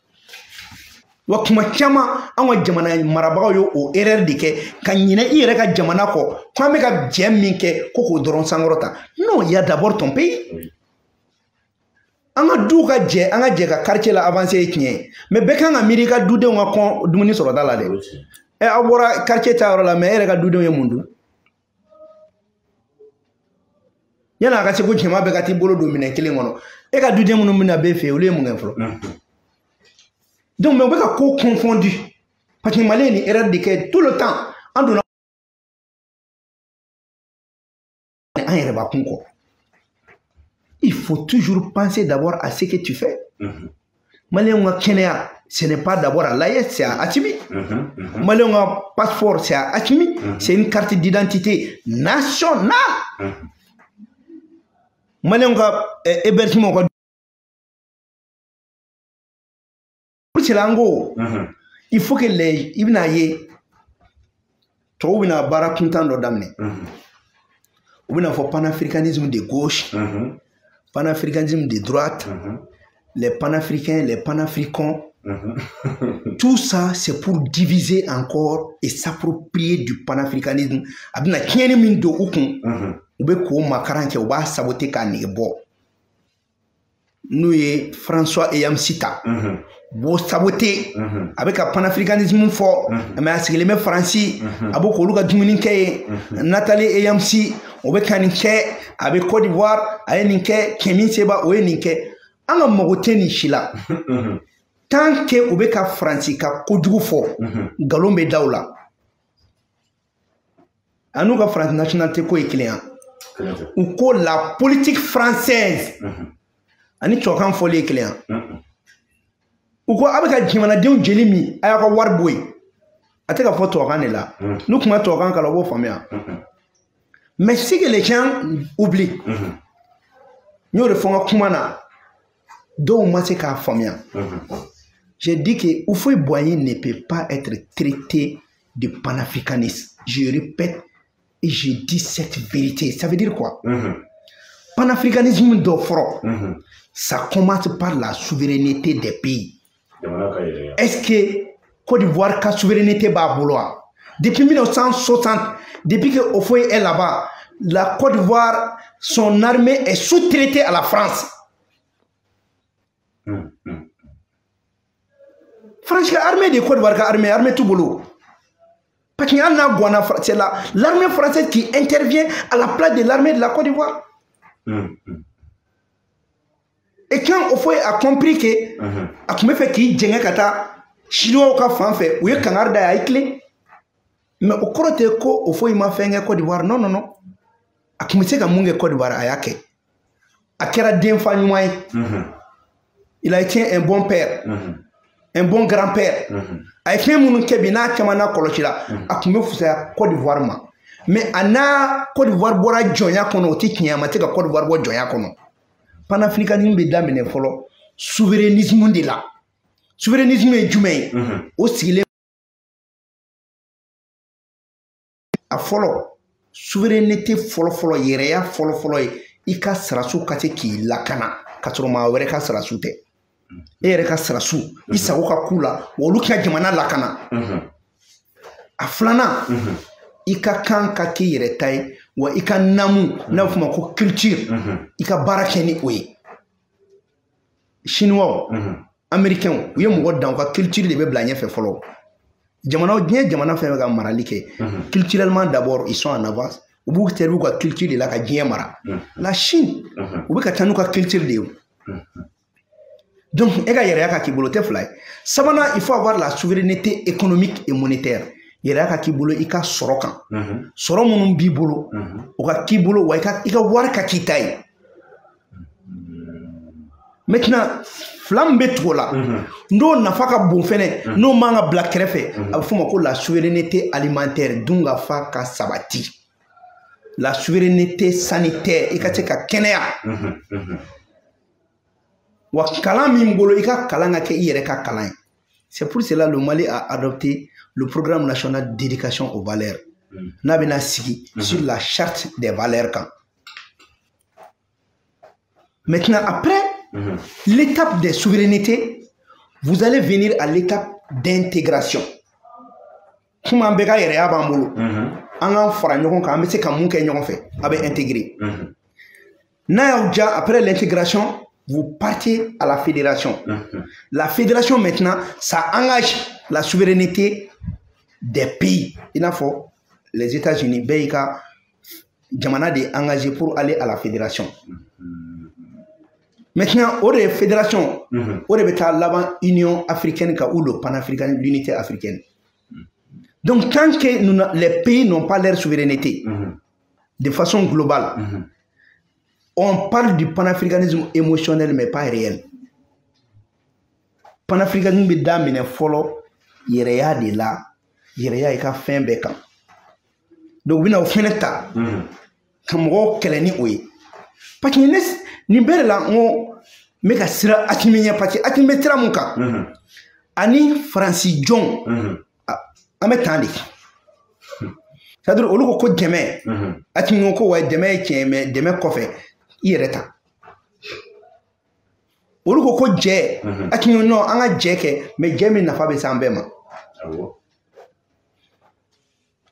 Wa kuma caman an ka jamana marabagaw ye o erreur de kɛ ka ɲinɛ i yɛrɛ ka jamana kɔ, ko an bɛ ka jɛ min kɛ ko k'o dɔrɔn sankɔrɔta. Non, il y a d'abord ton pays. An ka duw ka jɛ, an ka jɛ ka quartier la avancer ye tiɲɛ ye. Mais bɛɛ kan ka miiri i ka dudenw ka kɔn dumuni sɔrɔta la dɛ. Aw bɔra quartier ta yɔrɔ la, mais e yɛrɛ ka dudenw ye mun dun? Yanni a ka se ko jama bɛɛ ka t'i bolo don minɛn kelen kɔnɔ, e ka duden minnu bɛna b'e fɛ yen, olu ye mun kɛ fɔlɔ? Donc mais u bɛ ka ko confondu. Parce que Mali ye nin erreur de kɛ tout le temps. An donna an yɛrɛbakun kɔ. Il faut toujours penser d'abord à ce que tu fais. Maliyɛnw ka kɛnɛya, ce n'est pas d'abord à l'AES, c'est à Assimi. Maliyɛnw ka passeport, c'est à Assimi. C'est une carte d'identité nationale. Maliyɛnw ka hébergement ka. Pour cela, en gros, il faut que les i bɛna ye tɔw bɛna baara kuntan dɔ daminɛ. U bɛna fɔ panafricanisme de gauche, panafricanisme de droite, les panafricains, les panafricains. Tout ça, c'est pour diviser encore et s'approprier du panafricanisme. A bɛna tiɲɛni min don u kun, u bɛ k'o makaran kɛ, u b'a saboter k'a nege bɔ. N'o ye François Eyamsi ta, u b'o saboter. A bɛ ka panafricanisme fɔ, mais a sigilen bɛ Faransi, a b'o k'olu ka dumuni kɛ yen. Nathalie Eyamsi, o bɛ ka nin kɛ, a bɛ Côte d'Ivoire, a ye nin kɛ, Kemi Seba, o ye nin kɛ. An ka mago tɛ nin si la. Tant que u bɛ ka Faransi ka kojugu fɔ, nkalon bɛ da u la. A n'u ka Faransi nationalité ko ye kelen ye. U ko la politique française ani tubabukan fɔli ye kelen ye. U ko a bɛ ka jamanadenw jeli min, a y'a ka wari bɔ yen. A tɛ ka fɔ tubabukan de la. N'u tun ma tubabukan kalan, u b'o faamuya. Mais ce que les gens oublient, n y'o de fɔ n ka kuma na, dɔw ma se k'a faamuya. J'ai dit que Houphouët-Boigny ne peut pas être traité de panafricaniste. Je répète et je dis cette vérité. Ça veut dire quoi? Panafricanisme d'offre, ça commence par la souveraineté des pays. Est-ce que Côte d'Ivoire ka souveraineté b'a bolo wa? Depuis 1960, depuis que Houphouët est là-bas, la Côte d'Ivoire, son armée est sous-traitée à la France. France armée de Côte d'Ivoire, armée tout bolo. Parce que c'est l'armée française qui intervient à la place de l'armée de la Côte d'Ivoire. Et quand Houphouët a compris que a tun bɛ fɛ k'i jɛngɛ ka taa chinois ka fan fɛ, u ye kangari da ye, a ye tilen. Mais o kɔrɔ tɛ ko Houphouët ma fɛn kɛ Côte d'Ivoire. Non, non, non. A tun bɛ se ka mun kɛ Côte d'Ivoire, a y'a kɛ. A kɛra denfa ɲuman ye. Il a été un bon père, un bon grand-père. A ye fɛn minnu kɛ bi n'a caman n'a kɔlɔsi la, a tun bɛ fisaya Côte d'Ivoire ma. Mais a n'a Côte d'Ivoire bɔra jɔnya kɔnɔ, o tɛ tiɲɛ, a ma se ka Côte d'Ivoire bɔ jɔnya kɔnɔ. Panafricanisme bɛ daminɛ fɔlɔ souverainisme de la. Souverainisme ye jumɛn ye? O sigilen a fɔlɔ, souveraineté fɔlɔfɔlɔ, yɛrɛya fɔlɔfɔlɔ ye i ka sarasiw ka se k'i lakana ka sɔrɔ maa wɛrɛ ka sarasiw tɛ. E yɛrɛ ka sarasiw, i sago ka k'u la, wa olu ka jamana lakana. A filanan, i ka kan ka k'i yɛrɛ ta ye, wa i ka namu, n'a bɛ f'o ma ko culture, i ka baara kɛ ni o ye. Chinois, américains, u ye mɔgɔ dan, u ka culture de bɛ bila ɲɛfɛ fɔlɔ. Jamana, diɲɛ jamana fɛn fɛn ka marali kɛ, culturellement d'abord ils sont en avance. U b'u servir u ka culture de la ka diɲɛ mara. La Chine, u bɛ ka taa n'u ka culture de ye. Donc e ka yɛrɛya ka k'i bolo, o tɛ fila ye. Sabanan, il faut avoir la souveraineté économique et monétaire. Yɛrɛya ka k'i bolo i ka sɔrɔ kan. Sɔrɔ minnu b'i bolo, o ka k'i bolo, wa i ka wari ka k'i ta ye. Maintenant, fila min bɛ tugu o la, n'o nafa ka bon fɛnɛ, n'o man ka bila kɛrɛfɛ, a bɛ f'o ma ko la souveraineté alimentaire, dunkafa ka sabati. La souveraineté sanitaire, i ka se ka kɛnɛya. Wa kalan min bolo, i ka kalan ka kɛ i yɛrɛ ka kalan ye. C'est pour cela le Mali a adopté le programme national d'éducation aux valeurs. N'a bɛna sigi sur la charte des valeurs kan. Maintenant, après l'étape des souverainetés, vous allez venir à l'étape d'intégration. Kuma an bɛɛ ka yɛrɛya b'an bolo. An k'an fara ɲɔgɔn kan, an bɛ se ka mun kɛ ɲɔgɔn fɛ, a bɛ intégrer. N'a y'aw diya, après l'intégration, vous partez à la fédération. La fédération, maintenant, ça engage la souveraineté des pays. I n'a fɔ les États-Unis, bɛɛ y'i ka jamana de engagé pour aller à la fédération. Maintenant, o de ye fédération, o de bɛ taa laban Union africaine kan, ou le panafricain, l'unité africaine. Donc, tant que nous, les pays n'ont pas leur souveraineté de façon globale, on parle du panafricanisme émotionnel, mais pas réel. Panafricanisme bɛ daminɛ fɔlɔ yɛrɛya de la, yɛrɛya i ka fɛn bɛɛ kan. Donc, u bɛna o fɛnɛ ta ka mɔgɔw kɛlɛ ni o ye. Parce que ne nin bɛɛ de la, n ko n bɛ ka siran Assimi ɲɛ, parce que Assimi bɛ sira mun kan, ani Faransi jɔnw, an bɛ tan de. C'est-à-dire olu ko ko dɛmɛ, Assimi ko wa dɛmɛ ye tiɲɛ ye, mais dɛmɛ kɔfɛ i yɛrɛ ta. Olu ko ko jɛ, Assimi non, an ka jɛ kɛ, mais jɛ min nafa bɛ se an bɛɛ ma.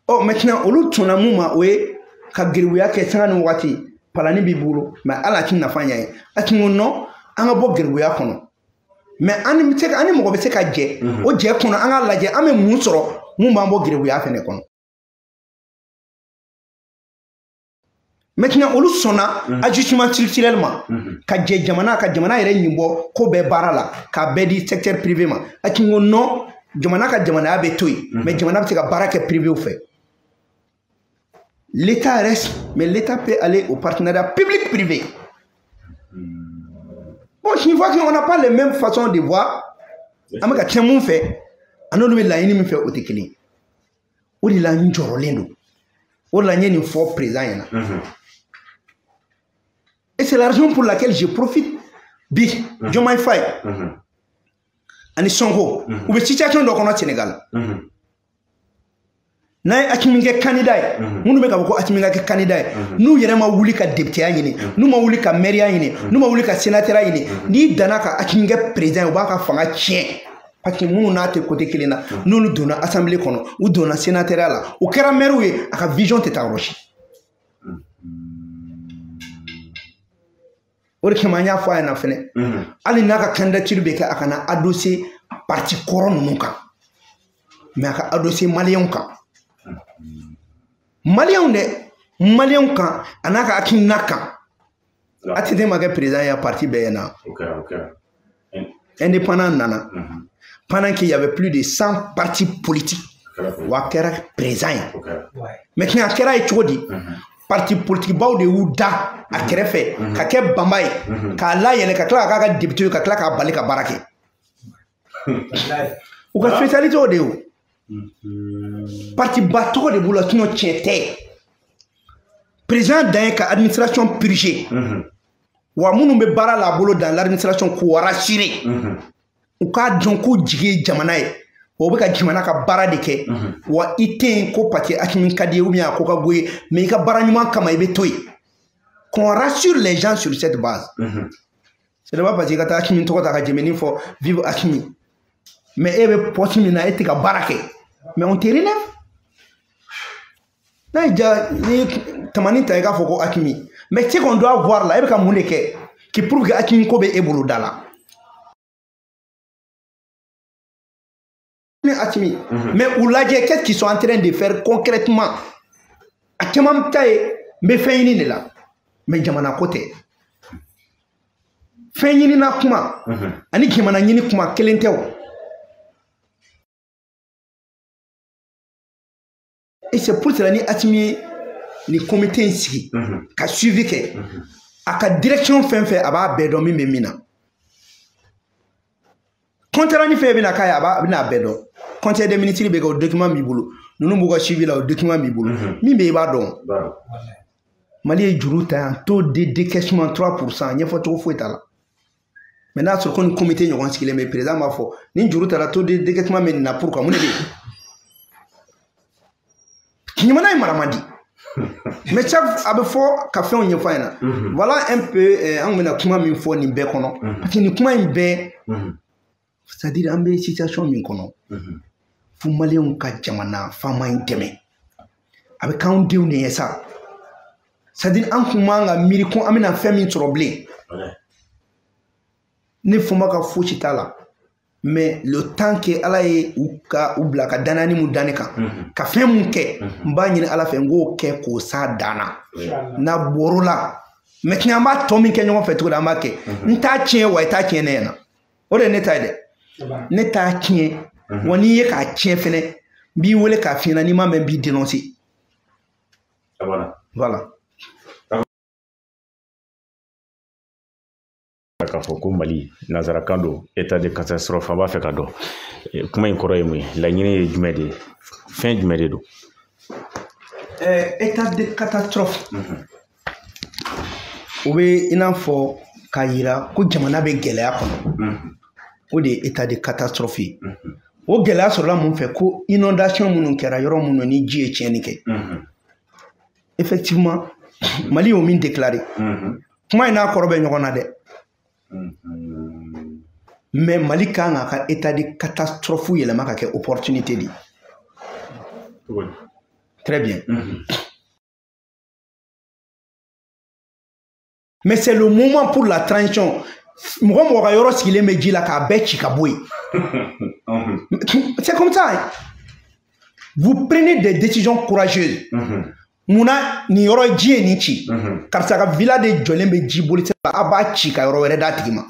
Ɔ maintenant, olu tɔnna mun ma, o ye ka geribuya kɛ sanga ni wagati, palani b'i bolo, mais hali a ti nafa ɲɛ ye. Assimi ko non, an ka bɔ geribuya kɔnɔ, mais an ni se an ni mɔgɔ bɛ se ka jɛ o jɛ kɔnɔ, an k'a lajɛ an bɛ mun sɔrɔ mun b'an bɔ geribuya fɛnɛ kɔnɔ. Maintenant, olu sɔnna ajustement structurel ma, ka jɛ jamana ka jamana yɛrɛ ɲin bɔ ko bɛɛ baara la, k'a bɛɛ di secteur privé ma. Assimi ko non, jamana ka jamanaya bɛ to yen, mais jamana bɛ se ka baara kɛ privé fɛ. L'État reste, mais l'État peut aller au partenariat public-privé. Bon, je vois qu'on n'a pas les mêmes façons de voir. An bɛ ka tiɲɛ mun fɛ, a n'olu bɛ laɲini min fɛ, o tɛ kelen ye. O de la n jɔrɔlen don. O de la n ye nin fɔ président ɲɛna. Et c'est la raison pour laquelle je profite bi Diomaye Faye. Ani Sonko u bɛ situation dɔ kɔnɔ Sénégal. N'a ye Assimi kɛ candidat ye, minnu bɛ ka fɔ ko Assimi ka kɛ candidat ye, n'u yɛrɛ ma wuli ka députéya ɲini, n'u ma wuli ka maire ɲini, n'u ma wuli ka sénateur ɲini, n'i danna ka Assimi kɛ président ye, u b'a ka fanga tiɲɛ. Parce que minnu n'a tɛ côté kelen na, n'olu donna assemblée kɔnɔ, u donna sénateur la, u kɛra maire ye, a ka vision tɛ taa yɔrɔ si. O de kama an y'a fɔ a ɲɛna fɛnɛ, hali n'a ka candidature bɛ kɛ, a kana adossé parti kɔrɔ ninnu kan, mais a ka adossé maliyɛnw kan. Maliyɛnw dɛ, maliyɛnw kan, a n'a ka hakilina kan. ATT ma kɛ président ye parti bɛɛ ɲɛna. Indépendant nana. Pendant qu'il y avait plus de 100 partis politiques, wa kɛra président ye. Maintenant a kɛra ye cogo di? Parti politique baw de y'u da a kɛrɛfɛ ka kɛ banba ye, k'a layɛlɛ, ka tila k'a ka député ye, ka tila k'a bali ka baara kɛ. U ka spécialité o de ye o. Parti ba tɔgɔ de b'u la, sinon tiɲɛ tɛ. Président dan ye ka administration purger. Wa minnu bɛ baara la a bolo dans l'administration k'u rassurer. U k'a dɔn k'u jigi ye jamana ye, wa u bɛ ka jamana ka baara de kɛ. Wa i tɛ yen ko parce que Assimi ka di ye ou bien a ko ka go ye, mais i ka baara ɲuman kama i bɛ to yen. Qu'on rassure les gens sur cette base. Ce n'est pas parce que i ka taa Assimi tɔgɔ ta ka jɛmɛni fɔ vive Assimi, mais e bɛ poste min na e tɛ ka baara kɛ, mais on te relève. N'a y'i diya ni tamani ta i k'a fɔ ko Assimi, mais ce qu'on doit voir là, e bɛ ka mun de kɛ qui prouve que Assimi ko bɛ e bolo da la. Assimi. Mais u lajɛ, qu'est-ce qu'ils sont en train de faire concrètement? A caman ta ye n bɛ fɛn ɲini de la, mais jamana ko tɛ. Fɛn ɲinina kuma ani jamana ɲini kuma kelen tɛ o. Et c'est pour cela ni Assimi ye nin comité in sigi ka suivi kɛ, a ka direction fɛn fɛn a b'a bɛɛ dɔn min bɛ min na. Contrat ni fɛn bɛna k'a ye, a bɛna a bɛɛ dɔn. Conseil des ministres bɛ kɛ, o document b'i bolo, ninnu b'u ka suivi la, o document b'i bolo, min bɛ yen i b'a dɔn. Mali ye juru ta yan, taux de décaissement 3%, ɲɛfɔ cogo foyi t'a la. Mais n'a sɔrɔ ko ni comité ɲɔgɔn sigilen bɛ, président b'a fɔ ni juru taara taux de décaissement bɛ nin na, pourquoi mun de bɛ yen? Jamana in mara man di. Mais chaque a bɛ fɔ ka fɛnw ɲɛfɔ a ɲɛna. Voilà un peu an bɛna kuma min fɔ nin bɛɛ kɔnɔ, parce que nin kuma in bɛɛ, c'est-à-dire an bɛ situation min kɔnɔ, fo maliyɛnw ka jamana faama in dɛmɛ. A bɛ k'anw denw de ye sa. C'est-à-dire an kun man ka miiri ko an bɛna fɛn min sɔrɔ bilen. Ne foma ka fosi t'a la, mais le temps que Ala ye u ka u bila ka danani mun da ne kan, ka fɛn mun kɛ, n b'a ɲini Ala fɛ n k'o kɛ k'o s'a dan na. N'a bɔr'o la, maintenant an b'a tɔ min kɛ ɲɔgɔn fɛ cogo di, an b'a kɛ. N t'a tiɲɛ wa i t'a tiɲɛ ne ɲɛna. O de ye ne ta ye dɛ. Ne t'a tiɲɛ, wa n'i ye k'a tiɲɛ fɛnɛ, n b'i wele k'a f'i ɲɛna, n'i m'a mɛn n b'i dénoncer. Voilà. K'a fɔ ko Mali nanzarakan don état de catastrophe, an b'a fɛ ka dɔn kuma in kɔrɔ ye mun ye, laɲini ye jumɛn de ye, fɛn jumɛn de don? État de catastrophe, o bɛ i n'a fɔ k'a yira ko jamana bɛ gɛlɛya kɔnɔ, o de ye état de catastrophe ye. O gɛlɛya sɔrɔla mun fɛ? Ko inondation minnu kɛra yɔrɔ minnu ni ji ye tiɲɛni kɛ. Effectivement, Mali y'o min déclaré, kuma in n'a kɔrɔ bɛ ɲɔgɔn na dɛ. Mais Mali kan k'a ka état de catastrophe yɛlɛma ka kɛ opportunité de ye. Très bien. Mais c'est le moment pour la transition. Mɔgɔ mɔgɔ ka yɔrɔ sigilen bɛ ji la k'a bɛɛ ci ka bɔ yen. C'est comme ça. Hein. Vous prenez des décisions courageuses. Munna nin yɔrɔ ji ye nin ci? Karisa ka villa de jɔlen bɛ ji boli sira la, a b'a ci ka yɔrɔ wɛrɛ d'a tigi ma.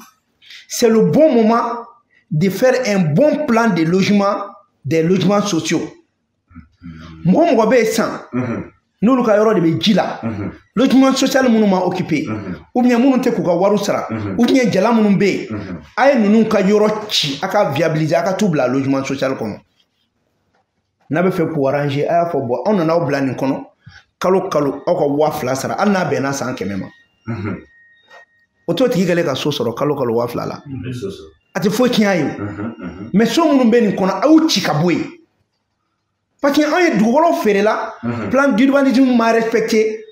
C'est le bon moment de faire un bon plan de logement, des logements sociaux. Mɔgɔ mɔgɔ bɛ yen sisan, n'olu ka yɔrɔ de bɛ ji la, logement social minnu ma occupé, ou bien minnu tɛ k'u ka wariw sara, ou bien jala minnu bɛ yen, a ye ninnu ka yɔrɔ ci, a ka viabiliser, a ka t'u bila logement social kɔnɔ. N'a bɛ fɛ k'u arranger, a y'a fɔ bon, anw nana aw bila nin kɔnɔ, kalo kalo aw ka 2000 sara, hali n'a bɛnna san 100 ma. O t'o tigi kɛlen ka so sɔrɔ kalo kalo 2000 la. A tɛ foyi tiɲɛ a ye o. Mais so minnu bɛ nin kɔnɔ, a y'u ci ka bɔ yen. Parce que anw ye dugukolo feerela, plan d'urbanisme ma respecté,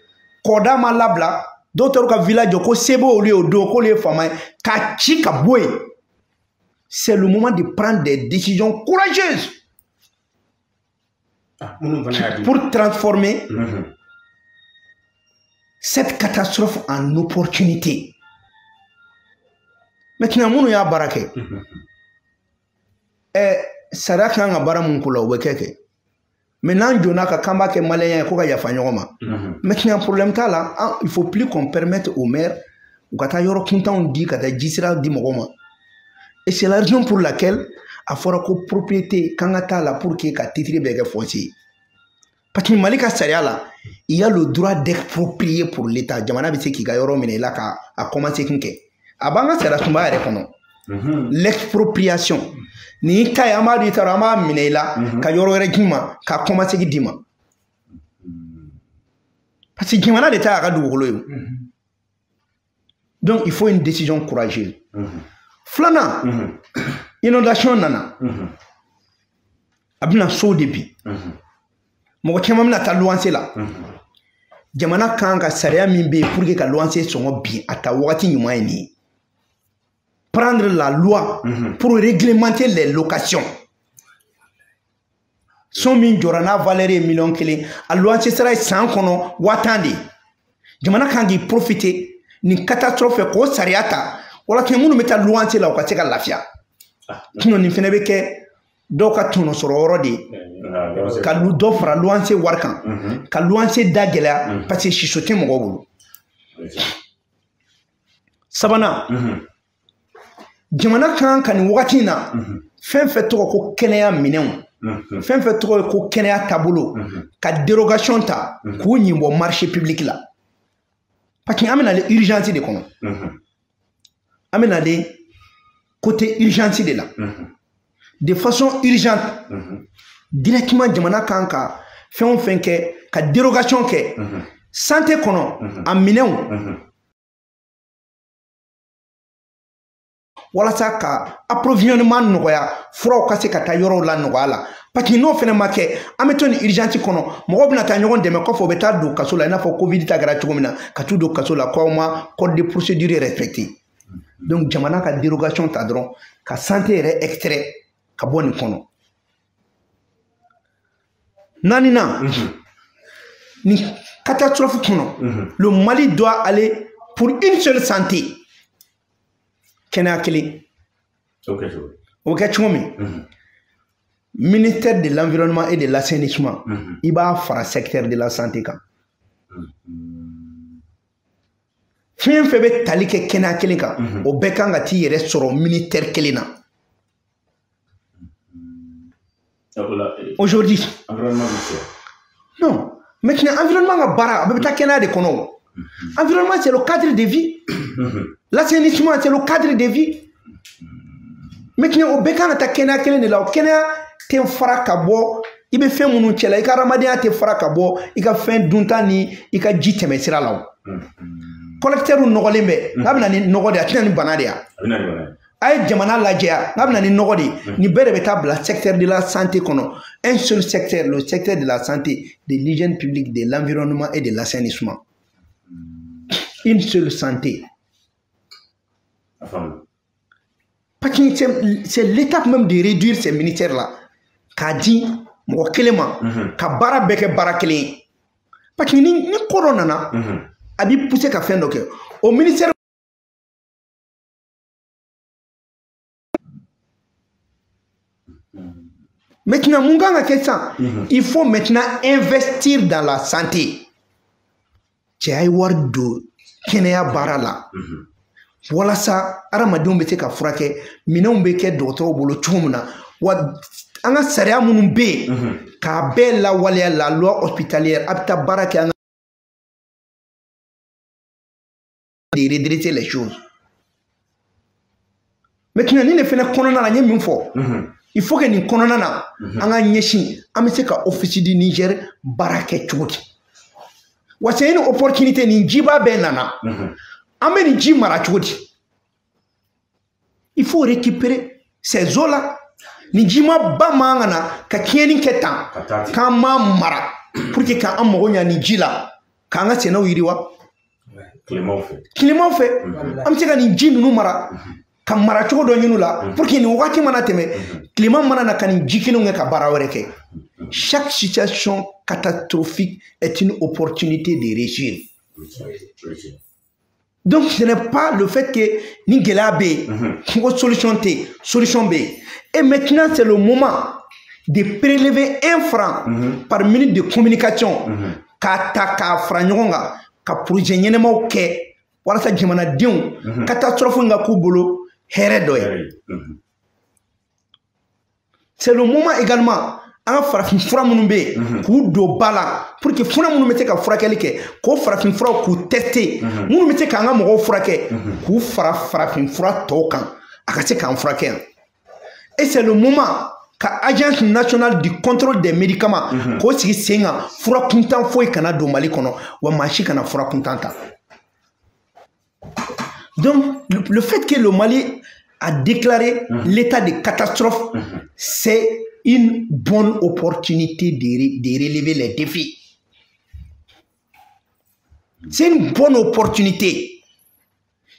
kɔda ma labila, dɔw taara u ka village jɔ ko se b'olu ye o don, k'olu ye faama ye, k'a ci ka bɔ yen. C'est le moment de prendre des décisions courageuses pour transformer cette catastrophe en opportunité. Maintenant, minnu y'a baara kɛ, sariya kan ka baara mun ko la, o bɛ kɛ. Mais n'an jonna ka k'an b'a kɛ maliyɛn ye ko ka yafa ɲɔgɔn ma. Maintenant, problème t'a la, il faut plus qu'on permette aux maires u ka taa yɔrɔ kuntanw di, ka taa jisira di mɔgɔw ma. Et c'est la raison pour laquelle a fɔra ko propriété kan ka t'a la pour que ka titre bɛɛ kɛ foncier. Parce que Mali ka sariya la, il y a le droit d'exproprier pour l'État. Jamana bɛ se k'i ka yɔrɔ minɛ i la ka a commencer kun kɛ. A b'an ka sariya sunba yɛrɛ kɔnɔ. L'expropriation. Ni ta ye, an b'a di ta, an b'a minɛ i la ka yɔrɔ wɛrɛ d'i ma, ka commencer d'i ma. Parce que jamana de ta y'a ka dugukolo ye. Donc il faut une décision courageuse. Filanan, inondation nana. A bɛna sow de bin. Mɔgɔ caman bɛna taa luwanse la. Jamana kan ka sariya min bɛ yen pour que ka luwanse sɔngɔ bin, a ta wagati ɲuman ye nin ye. Prendre la loi pour réglementer les locations. So min jɔra n'a valeur ye 1 million, a luwanse sara ye san kɔnɔ 10 000 de ye. Jamana kan k'i profiter nin catastrophe fɛ k'o sariya ta walasa minnu bɛ taa luwanse la, u ka se ka lafiya. Sinon nin fɛnɛ bɛ kɛ dɔw ka tɔnɔ sɔrɔ yɔrɔ de ye, ka dɔ fara luwanse wari kan, ka luwanse da gɛlɛya, parce que siso tɛ mɔgɔw bolo. Sabanan, jamana kan ka nin wagati in na, fɛn fɛn tɔgɔ ko kɛnɛya minɛnw, fɛn fɛn tɔgɔ ko kɛnɛya taabolo, ka dérogation ta k'u ɲin bɔ marché public la. Parce que an bɛna ale urgence de kɔnɔ, an bɛna ale côté urgence de la. De façon urgente, directement, jamana kan ka fɛn o fɛn kɛ, ka dérogation kɛ santé kɔnɔ, a minɛnw, walasa ka approvisionnement nɔgɔya, furaw ka se ka taa yɔrɔw la nɔgɔya la. Parce que n'o fɛnɛ ma kɛ, an bɛ to nin urgence kɔnɔ, mɔgɔw bɛna taa ɲɔgɔn dɛmɛ kɔfɛ, u bɛ taa don kaso la, i n'a fɔ Covid ta kɛra cogo min na, ka t'u don kaso la k'aw ma code de procédure respecté. Donc jamana ka dérogation ta dɔrɔn ka santé yɛrɛ extrait ka bɔ nin kɔnɔ. Naaninan, nin catastrophe kɔnɔ, le Mali doit aller pour une seule santé. Kɛnɛya kelen. O kɛ cogo min, ministère de l'Environnement et de l'Assainissement, i b'a fara secteur de la Santé kan. Fɛn fɛn bɛ tali kɛ kɛnɛya kelen kan, o bɛɛ kan ka t'i yɛrɛ sɔrɔ ministère kelen na. Aujourd'hui, non, maintenant environnement ka baara, a bɛɛ bɛ taa kɛnɛya de kɔnɔ o. Environnement, c'est le cadre de vie. L'assainissement, c'est le cadre de vie. Maintenant, o bɛɛ kan ka taa kɛnɛya kelen de la. O kɛnɛya tɛ fara ka bɔ i bɛ fɛn minnu cɛ la, i ka adamadenya tɛ fara ka bɔ i ka fɛn dunta ni i ka ji tɛmɛ sira la. O collecteur nɔgɔlen bɛ, n'a bɛ na ni nɔgɔ de ye, a tɛ na ni bana de ye. A ye jamana lajɛ, n'a bɛ na ni nɔgɔ de ye, nin bɛɛ de bɛ taa bila secteur de la Santé kɔnɔ. Un seul secteur, le secteur de la Santé, de l'Hygiène publique, de l'Environnement et de l'Assainissement. Une seule santé. Parce que c'est l'étape même de réduire ces ministères-là. K'a di mɔgɔ kelen ma, ka baara bɛɛ kɛ baara kelen ye. Parce que ni ko dɔ nana, a b'i pousser ka fɛn dɔ kɛ. O ministère, maintenant, mun kan ka kɛ sisan? Il faut maintenant investir dans la santé. Cɛ, ye wari don kɛnɛya baara la, walasa hadamadenw bɛ se ka furakɛ, minɛnw bɛ kɛ dɔgɔtɔrɔw bolo cogo min na, wa an ka sariya minnu bɛ yen, k'a bɛɛ lawaleya, la loi hospitalière, a bɛ taa baara kɛ an ka de redresser les choses. Maintenant, nin de fɛnɛ kɔnɔna la, n ye min fɔ, il faut que nin kɔnɔna na, an ka ɲɛsin an bɛ se ka Office du Niger baara kɛ cogo di. Wa c'est une opportunité, nin jiba bɛɛ nana, an bɛ nin ji mara cogo di? Il faut récupérer ces eaux-là. Ni jima ba man ka na ka tiɲɛni kɛ tan k'an m'a mara pour que k'an mago ɲa nin ji la k'an ka sɛnɛw yiriwa. Tilemaw fɛ an bɛ se ka nin ji ninnu mara ka mara cogo dɔ ɲini u la pour que nin wagati mana tɛmɛ tilema mana na ka nin ji kelenw kɛ ka baara wɛrɛ kɛ. Chaque situation catastrophique est une opportunité de réussir. Donc ce n'est pas le fait que ni gɛlɛya bɛ yen ko solution tɛ yen, solution bɛ yen. Et maintenant c'est le moment de prélever 1 franc par minute de communication k'a ta k'a fara ɲɔgɔn kan ka projet ɲɛnɛmaw kɛ walasa jamanadenw catastrophe in ka k'u bolo hɛrɛ dɔ ye. C'est le moment également an ka farafin fura minnu bɛ yen k'u don ba la pour que fura minnu bɛ se ka furakɛli kɛ k'o farafin furaw k'u tester, minnu bɛ se k'an ka mɔgɔw furakɛ k'u fara farafin fura tɔw kan a ka se k'an furakɛ yan. Et c'est le moment ka agence nationale du contrôle des médicaments k'o sigi sen kan, fura kuntan foyi kana don Mali kɔnɔ wa maa si kana fura kuntan ta. Donc le fait que le Mali a déclaré l'état de catastrophe, c'est une bonne opportunité de relever les défis. C'est une bonne opportunité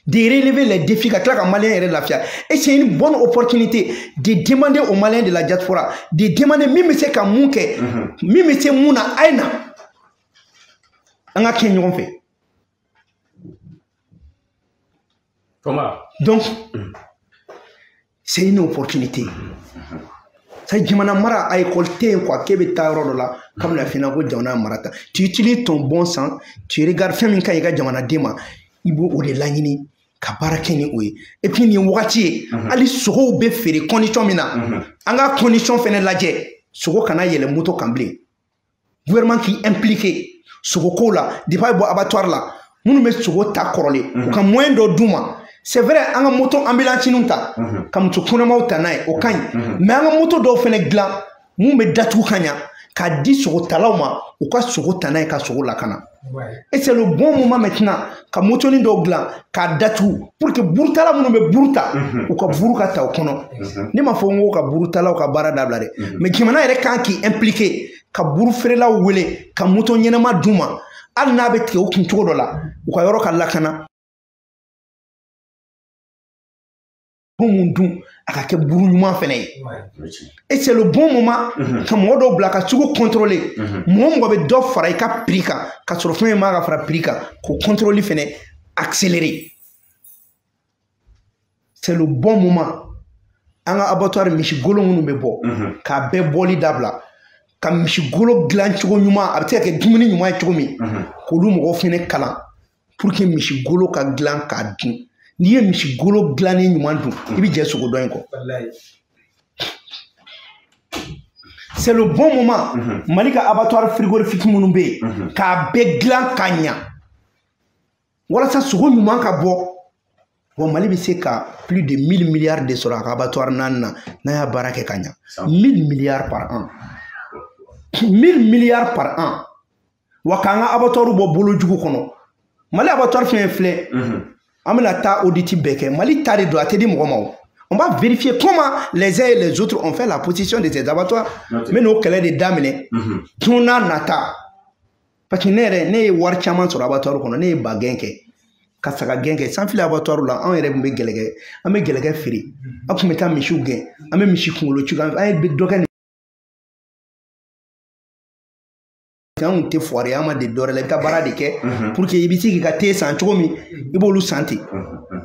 de relever les défis ka tila ka Malien yɛrɛ lafiya. Et c'est une bonne opportunité de demander aux Maliens de la diaspora, de demander min bɛ se ka mun kɛ, min bɛ se mun na, a ye na an ka kɛ ɲɔgɔn fɛ. Comment? Donc c'est une opportunité. Ça jamana mara a école tɛ yen quoi k'e bɛ taa yɔrɔ dɔ la kabini fina ko jamana mara ta. Tu utilises ton bon sens, tu regardes fɛn min ka ɲi i ka jamanaden ma, i b'o o de laɲini ka baara kɛ ni o ye. Et puis nin wagati ye hali sogow bɛ feere condition min na, an ka condition fɛnɛ lajɛ, sogo kana yɛlɛ moto kan bilen. Gouvernement k'i impliqué sogo ko la, depuis a bɛ bɔ abattoir la, minnu bɛ sogo ta kɔrɔlen u ka moyen dɔ d'u ma. C'est vrai an ka moto ambulance ta ka muso kɔnɔmaw ta n'a ye o ka ɲi, mais an ka moto dɔw fɛnɛ dilan mun bɛ datugu ka ɲa k'a di sogotalaw ma u ka sogo ta n'a ye ka sogo lakana. Et c'est le bon moment maintenant ka motonin dɔw dilan k'a datugu pour que burutala minnu bɛ buru ta u ka buru ka ta o kɔnɔ. Ne m'a fɔ n ko ka burutalaw ka baara dabila dɛ, mais jamana yɛrɛ kan k'i impliqué ka buru feerelaw wele ka moto ɲɛnama d'u ma, hali n'a bɛ tigɛ u kun cogo dɔ la u ka yɔrɔ ka lakana. Mun dun a ka kɛ buru ɲuman fɛnɛ ye. Et c'est le bon moment ka mɔgɔ dɔw bila ka sugu contrôler. Mɔgɔ mɔgɔ bɛ dɔ fara i ka prix kan ka sɔrɔ fɛn min man ka fara prix kan k'o contrôle fɛnɛ accélérer. C'est le bon moment an ka abattoir misi golo minnu bɛ bɔ k'a bɛɛ bɔli dabila ka misi golo dilan cogo ɲuman, a bɛ se ka kɛ dumuni ɲuman ye cogo min, k'olu mɔgɔw fɛnɛ kalan pour que misi golo ka dilan k'a dun. N'i ye misi golo dilannen ɲuman dun, i bɛ jɛ sogo dɔ in kɔ. C'est le bon moment Mali ka abattoir frigorifique minnu bɛ yen k'a bɛɛ dilan ka ɲa walasa sogo ɲuman ka bɔ. Bon, Mali bɛ se ka plus de 1000 milliards de sɔrɔ a ka abattoir naani na n'a y'a baara kɛ ka ɲa. 1000 milliards par an. 1000 milliards par an. Wa k'an ka abattoir bɔ bolo jugu kɔnɔ. Mali abattoir fɛn filɛ, an bɛna taa audit bɛɛ kɛ. Mali ta de don, a tɛ di mɔgɔ ma o. On va vérifier comment les uns et les autres ont fait la position de ces abattoirs. Mais n'o kɛlɛ de daminɛ don n'a nata. Parce que ne yɛrɛ ne ye wari caman sɔrɔ abattoir kɔnɔ, ne ye ba gɛn kɛ ka saga gɛn kɛ sanfili abattoir la. Anw yɛrɛ tun bɛ gɛlɛkɛ, an bɛ gɛlɛkɛ feere, an tun bɛ taa misiw gɛn, an bɛ misi kunkolo ci, an ye dɔ kɛ. An kun tɛ foire an ma deli dɔ wɛrɛ la, i bɛ taa baara de kɛ pour que i bɛ se k'i ka te san cogo min i b'olu san ten.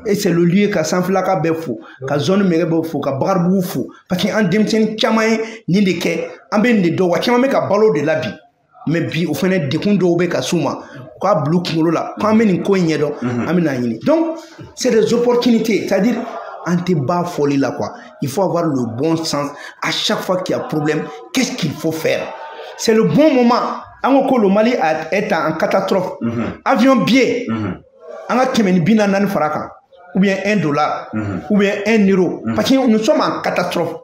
Et c'est le lieu ka sanfilaka bɛɛ fo, ka zone mɛgɛ bɛɛ fo, ka Bakaribugu fo, parce que an denmisɛnnin caman ye nin de kɛ, an bɛ nin de dɔn, wa caman bɛ ka balo de la bi. Mais bi o fɛnɛ degun dɔw bɛ ka s'u ma k'a bila u kunkolo la k'an bɛ nin ko in ɲɛdɔn, an bɛ n'a ɲini. Donc c'est des opportunités, c'est-à-dire an tɛ ba fɔli la quoi. Il faut avoir le bon sens à chaque fois qu'il y a problème, qu'est-ce qu'il faut faire. C'est le bon moment. An ko le Mali est en catastrophe. Avion billet, an ka 144 fara kan, ou bien $1, ou bien €1, parce que nous sommes en catastrophe.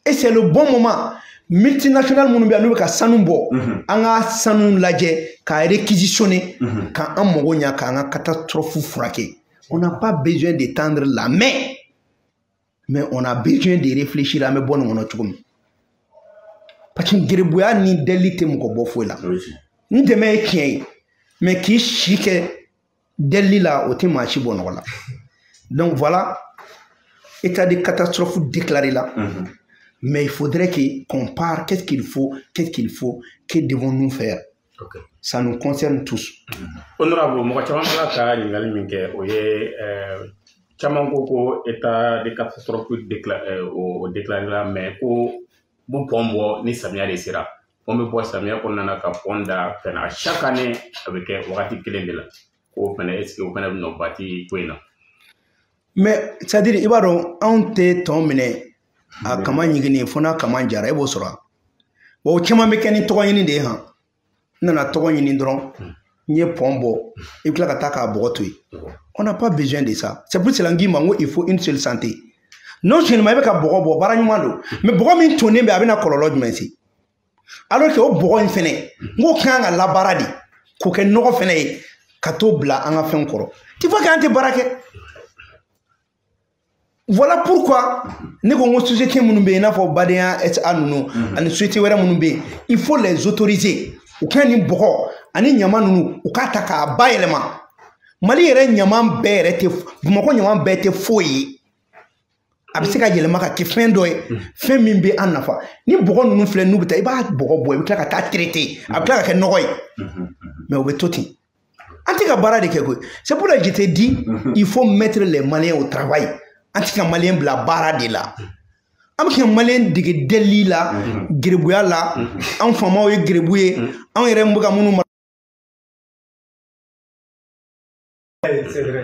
Et c'est le bon moment. Multinational minnu bɛ yan n'u bɛ ka sanu bɔ, an ka sanu lajɛ k'a réquisitionner, k'an mago ɲa k'an ka catastrophe furakɛ. On n'a pas besoin de tendre la main. Mais on a besoin de réfléchir an bɛ bɔ nin kɔnɔ cogo min. Parce que gerebuya ni deli tɛ mɔgɔ bɔ foyi la. N dɛmɛ ye tiɲɛ ye, mais k'i si kɛ deli la, o tɛ maa si bɔ nɔgɔ la. Donc voilà, état de catastrophe déclaré là. Mais il faudrait qu'on parle, qu'est-ce qu'il faut, qu'est-ce qu'il faut, que devons-nous faire? Okay. Ça nous concerne tous. Honorable, mɔgɔ caman b'a ka ɲininkali min kɛ, o ye caman ko ko état de catastrophe o déclaré la, mais ko bu pont bɔ ni samiya de sera. Pont bɛ bɔ samiya kɔnɔna na ka pont da fɛn na. Chaque année a bɛ kɛ wagati kelen de la. K'o fɛnɛ, est ce que o fɛnɛ bɛ nɔ ti ko in na? Mais c'est à dire, i b'a dɔn, anw tɛ tɔn minɛ a kama ɲigini fo n'a kama jara, e b'o sɔrɔ. Bon, o caman bɛ kɛ ni tɔgɔ ɲini de ye han. N nana tɔgɔ ɲini dɔrɔn, n ye pont bɔ, i bɛ tila ka taa k'a bɔgɔ to yen. On n'a pas besoin de ça. C'est pour cela n k'i ma n ko il faut une seule santé. Non seulement i bɛ ka bɔgɔ bɔ, baara ɲuman don, mais bɔgɔ min tonnen bɛ, a bɛna kɔlɔlɔ jumɛn se? Alors que o bɔgɔ in fɛnɛ, n k'o kan ka labaara de k'o kɛ nɔgɔ fɛnɛ ye ka t'o bila an ka fɛnw kɔrɔ. Tu vois qu'an tɛ baara kɛ. Voilà pourquoi ne ko n ko société minnu bɛ yen, i n'a fɔ Badenya SA ninnu ani société wɛrɛ minnu bɛ yen, il faut les autoriser. U ka nin bɔgɔ ani ɲama ninnu, u k'a ta k'a bayɛlɛma. Mali yɛrɛ ɲama bɛɛ yɛrɛ tɛ, Bamakɔ ɲama bɛɛ tɛ foyi ye. A bɛ se ka yɛlɛma ka kɛ fɛn dɔ ye, fɛn min bɛ an nafa. Ni bɔgɔ ninnu filɛ, n'u bɛ taa, i b'a bɔgɔ bɔ, i bɛ tila ka taa traiter, a bɛ tila ka kɛ nɔgɔ ye. Mais o bɛ to ten. An tɛ ka baara de kɛ koyi. C'est pour ça que je te dis, il faut mettre les Maliens au travail. An tɛ ka Malien bila baara de la. An bɛ ka Malien dege deli la, gerebuya la. An faamaw ye gerebu ye, anw yɛrɛ bɛ ka minnu mara.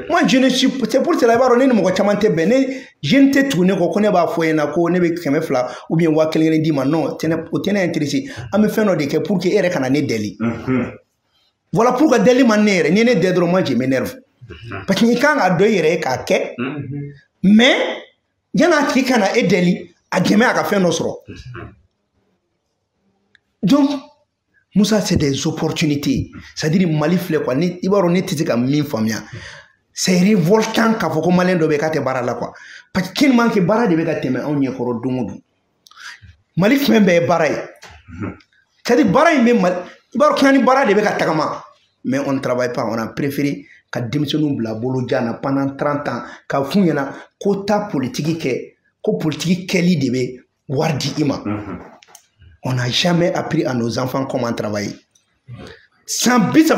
Moi, je ne suis, c'est pour cela, i b'a dɔn, ne ni mɔgɔ caman tɛ bɛn. Ne jeune tɛ tugu ne kɔ ko ne b'a fɔ ɲɛna ko ne bɛ 200 ou bien 1000 kelen d'i ma. Non, o tɛ ne intéressé. An bɛ fɛn dɔ de kɛ pour que e yɛrɛ kana ne deli. Voilà pourquoi deli man ne yɛrɛ. Ni ne dɛ dɔrɔn, moi je m'énerve. Parce que i kan ka dɔn i yɛrɛ ye k'a kɛ. Mais yan'a tigi ka na e deli, a dɛmɛ a ka fɛn dɔ sɔrɔ. Donc Moussa, c'est des opportunités. C'est-à-dire Mali filɛ quoi, ni i b'a dɔn ne tɛ se ka min faamuya. C'est révoltant k'a fɔ ko Malien dɔ bɛ yen k'a tɛ baara la quoi. Parce que tellement que baara de bɛ ka tɛmɛ anw ɲɛkɔrɔ don o don. Mali fɛn bɛɛ ye baara ye. C'est-à-dire baara in bɛ Mali, i b'a dɔn k'an ni baara de bɛ ka tagama. Mais on ne travaille pas, on a préféré ka denmisɛnninw bila bolojan na pendant 30 ans k'a f'u ɲɛna ko taa politique kɛ, ko politique kɛli de bɛ wari di i ma. On n'a jamais appris à nos enfants comment travailler. San 30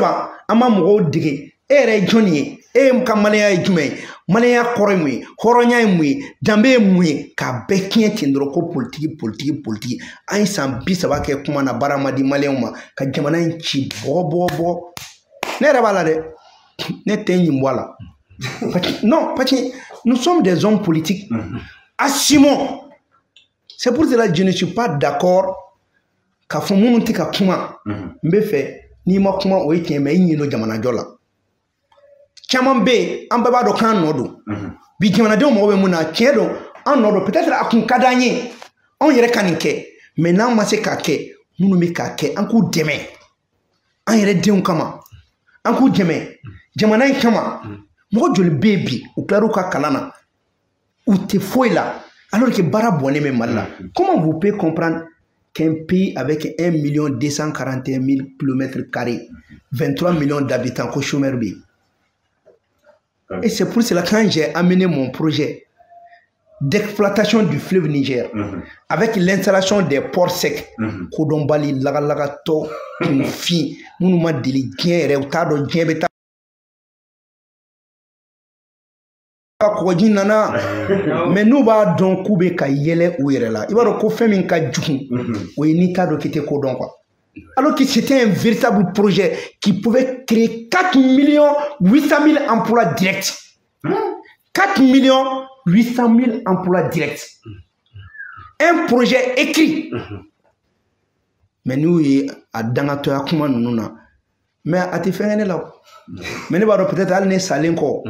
an ma mɔgɔw dege e yɛrɛ ye jɔnni ye, e ka maliyɛnya ye jumɛn ye, maliyɛnya kɔrɔ ye mun ye, hɔrɔnya ye mun ye, danbe ye mun ye, k'a bɛɛ tiɲɛ ten dɔrɔn ko politique politique politique. An ye san 30 kɛ kuma na, baara ma di maliyɛnw ma, ka jamana in ci bɔgɔ bɔgɔ bɔgɔ. Ne yɛrɛ b'a la dɛ, ne tɛ n ɲin bɔ a la. Non, parce que nous sommes des hommes politiques. Assumons. C'est pour cela que je ne suis pas d'accord k'a fɔ minnu tɛ ka kuma. N bɛ fɛ n'i ma kuma, o ye tiɲɛ, mais i ɲin don jamanajɔ la. Caman bɛ yen, an bɛɛ b'a dɔn k'an nɔ don. Bi jamanadenw mago bɛ mun na, tiɲɛ don, an nɔ don. Peut-être a kun ka d'an ye, anw yɛrɛ ka nin kɛ, mais n'an ma se k'a kɛ, minnu bɛ k'a kɛ, an k'u dɛmɛ. An yɛrɛ denw kama, an k'u dɛmɛ jamana in kama. Mɔgɔ joli bɛ yen bi, u tilar'u ka kalan na, u tɛ foyi la, alors que baara bɔnnen bɛ Mali la. Comment vous pouvez comprendre qu'un pays avec 1 241 000 km², 23 millions d'habitants, ko chômeur bɛ yen? Et c'est pour cela, quand j'ai amené mon projet d'exploitation du fleuve Niger, avec l'installation des ports secs, kodɔnbali, lagalagatɔ, kunfin, minnu ma deli diɲɛ yɛrɛ, u t'a dɔn diɲɛ bɛ taa kɔgɔji nana, mais n'u b'a dɔn k'u bɛ ka yɛlɛ u yɛrɛ la, i b'a dɔn ko fɛn min ka jugu, o ye n'i t'a dɔn k'i tɛ ko dɔn quoi. Alors que c'était un véritable projet qui pouvait créer 4 800 000 emplois directs. 4 800 000 emplois directs. Un projet écrit. Mais nous, à dangatɔya kuma ninnu na, mais a tɛ fɛn kɛ ne la. Mais ne b'a dɔn peut-être hali ne salen kɔ,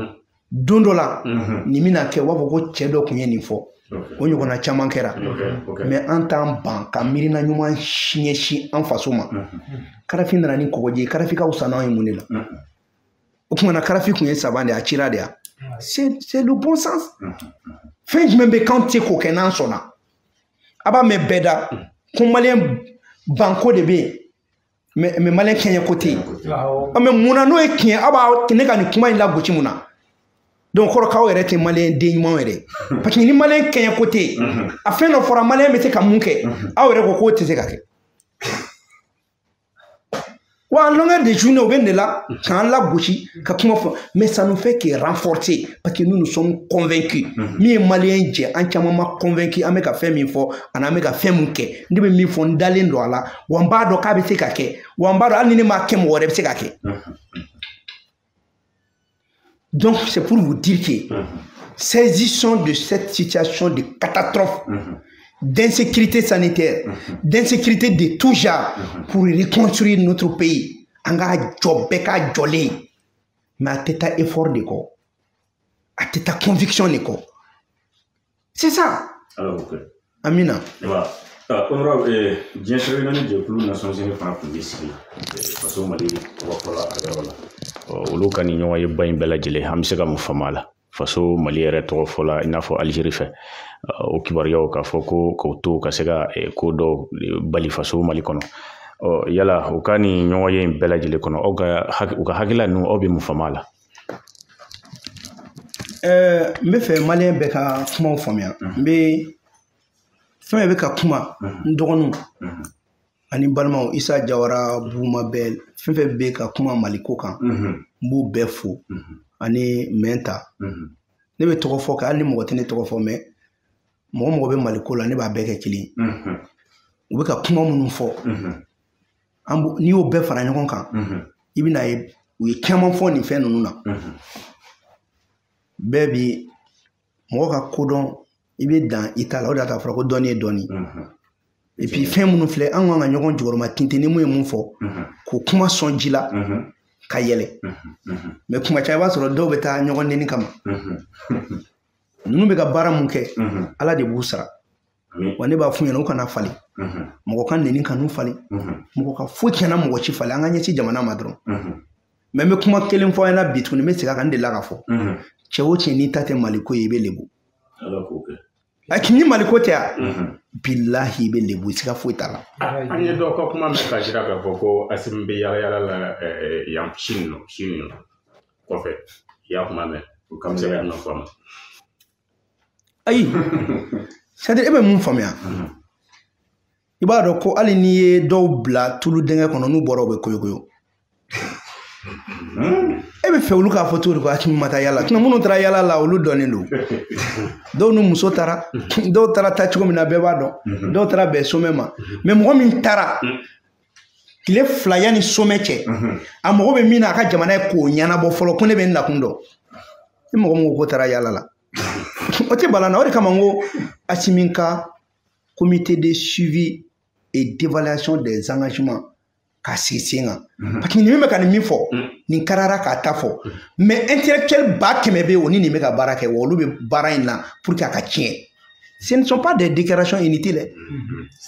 don dɔ la, nin bɛna kɛ, u b'a fɔ ko cɛ dɔ tun ye nin fɔ. O ɲɔgɔnna caman kɛra. Mais an t'an ban ka miirina ɲuman ɲɛsin an faso ma. Karafi nana ni kɔgɔji ye, Karafi ka fisa n'anw ye mun de la? O tuma na Karafi tun ye saban de ye, a cira de ya. C'est le bon sens. Fɛn jumɛn bɛ k'anw tɛ se k'o kɛ n'an sɔnna? A b'a mɛn bɛɛ da ko maliyɛn banko de bɛ yen, mais maliyɛn kɛɲɛko tɛ yen. Mais mun na n'o ye tiɲɛ, aw b'a ne ka nin kuma in lagosi mun na? Donc kɔrɔ k'aw yɛrɛ tɛ maliyɛn den ɲumanw yɛrɛ, parce que ni maliyɛn kɛɲɛko tɛ yen, a fɛn dɔ fɔra maliyɛn bɛ se ka mun kɛ, aw yɛrɛ ko k'o tɛ se ka kɛ. Wa en longueur de journée, u bɛ nin de la k'an lagosi ka kuma fɔ, mais ça nous fait que renforcer, parce que nous nous sommes convaincus. Min ye maliyɛn jɛ, an caman ma convaincu, an bɛ ka fɛn min fɔ ani an bɛ ka fɛn mun kɛ. Ne bɛ min fɔ, n dalen don a la, wa n b'a dɔn k'a bɛ se ka kɛ, wa n b'a dɔn hali ni ne m'a kɛ, mɔgɔ wɛrɛ bɛ se ka kɛ. Donc c'est pour vous dire que saisissons de cette situation de catastrophe, d'insécurité sanitaire, d'insécurité de tout genre, pour reconstruire notre pays. An ka jɔ, bɛɛ ka jɔlen, mais a tɛ taa effort de kɔ, a tɛ taa conviction de kɔ. C'est ça. Alors, ok. Amina. Honorable, diɲɛ sɛbɛn naani jɛkulu Nations Unies fana tun bɛ sigi faso Mali tɔgɔ fɔla a yɔrɔ la. Olu ka nin ɲɔgɔn ye ba in bɛɛ lajɛlen, an bɛ se ka mun faamu a la? Faso Mali yɛrɛ tɔgɔ fɔla, i n'a fɔ Algérie fɛ, o kibaruyaw k'a fɔ ko k'o to ka se ka ko dɔw bali faso Mali kɔnɔ. Yala u ka nin ɲɔgɔn ye in bɛɛ lajɛlen kɔnɔ, aw ka u ka hakilila ninnu, aw bɛ mun faamu a la? N bɛ fɛ maliyɛn bɛɛ ka kumaw faamuya. N bɛ fɛn bɛɛ bɛ ka kuma, n dɔgɔninw ani balimaw, Isa Jawara, Buma bɛɛ, fɛn fɛn bɛ ka kuma Maliko kan, n b'u bɛɛ fo ani mɛnta. Ne bɛ tɔgɔ fɔ kɛ, hali ni mɔgɔ tɛ ne tɔgɔ fɔ, mɛ mɔgɔ mɔgɔ bɛ Maliko la, ne b'a bɛɛ kɛ kelen ye. U bɛ ka kuma minnu fɔ, n'i y'o bɛɛ fara ɲɔgɔn kan, i bɛna ye u ye caman fɔ nin fɛn ninnu na. Bɛɛ bi mɔgɔ ka kodɔn, i bɛ dan i ta la, o de y'a to a fɔra ko dɔnni ye dɔnni. Et puis fɛn minnu filɛ, an kan ka ɲɔgɔn jukɔrɔma tintin ni mun ye mun fɔ, k'o kuma sɔn ji la ka yɛlɛ. Mais kuma caman, i b'a sɔrɔ dɔw bɛ taa ɲɔgɔn neni kama. Ninnu bɛ ka baara mun kɛ, Ala de b'u sara. Wa ne b'a f'u ɲɛna, u kana falen. Mɔgɔ ka neni ka n'u falen. Mɔgɔ ka foyi tiɲɛna mɔgɔ ci falen, an ka ɲɛsin jamana ma dɔrɔn. Mais n bɛ kuma kelen fɔ aw ɲɛna bi tuguni, n bɛ segin a kan, n delila k'a fɔ. Cɛ o cɛ, n'i ta tɛ Maliko ye, i bɛ lebu. Ni Maliko tɛ yan, bilahi, i bɛ lebu, siga foyi t'a la. An ye dɔw ka kuma mɛn k'a jira k'a fɔ ko Asimi bɛ yala yala la yan Chine nɔ, Chine nɔ kɔfɛ. I y'a kuma mɛn, o kan bɛ se ka jumɛn fɔ a ma? Ayi, c'est à dire e bɛ mun faamuya? I b'a dɔn ko hali n'i ye dɔw bila tulu dingɛ kɔnɔ, n'u bɔra, u bɛ koyokoyo. E bɛ fɛ olu k'a fɔ cogo di ko Asimi ma taa yala? Minnu taara yala la, olu dɔnnen don. Dɔw ni muso taara, dɔw taara taa cogo min na, bɛɛ b'a dɔn. Dɔw taara bɛn sommet ma. Mais mɔgɔ min taara tile 2 yanni sommet cɛ, a mago bɛ min na a ka jamana ye k'o ɲɛnabɔ fɔlɔ, ko ne bɛ n nakun dɔn. Ni mɔgɔ min ko taara yala la, o tɛ bala na. O de kama n ko Asimi ka comité de suivi et d'évaluation des engagements k'a sigi sen kan, parce que nin min bɛ ka nin min fɔ, nin karara k'a ta fɔ, mais intellectuel 100 000 bɛ yen, o ni nin bɛ ka baara kɛ, wa olu bɛ baara in na pour que a ka tiɲɛ. Ce ne sont pas des déclarations inutiles,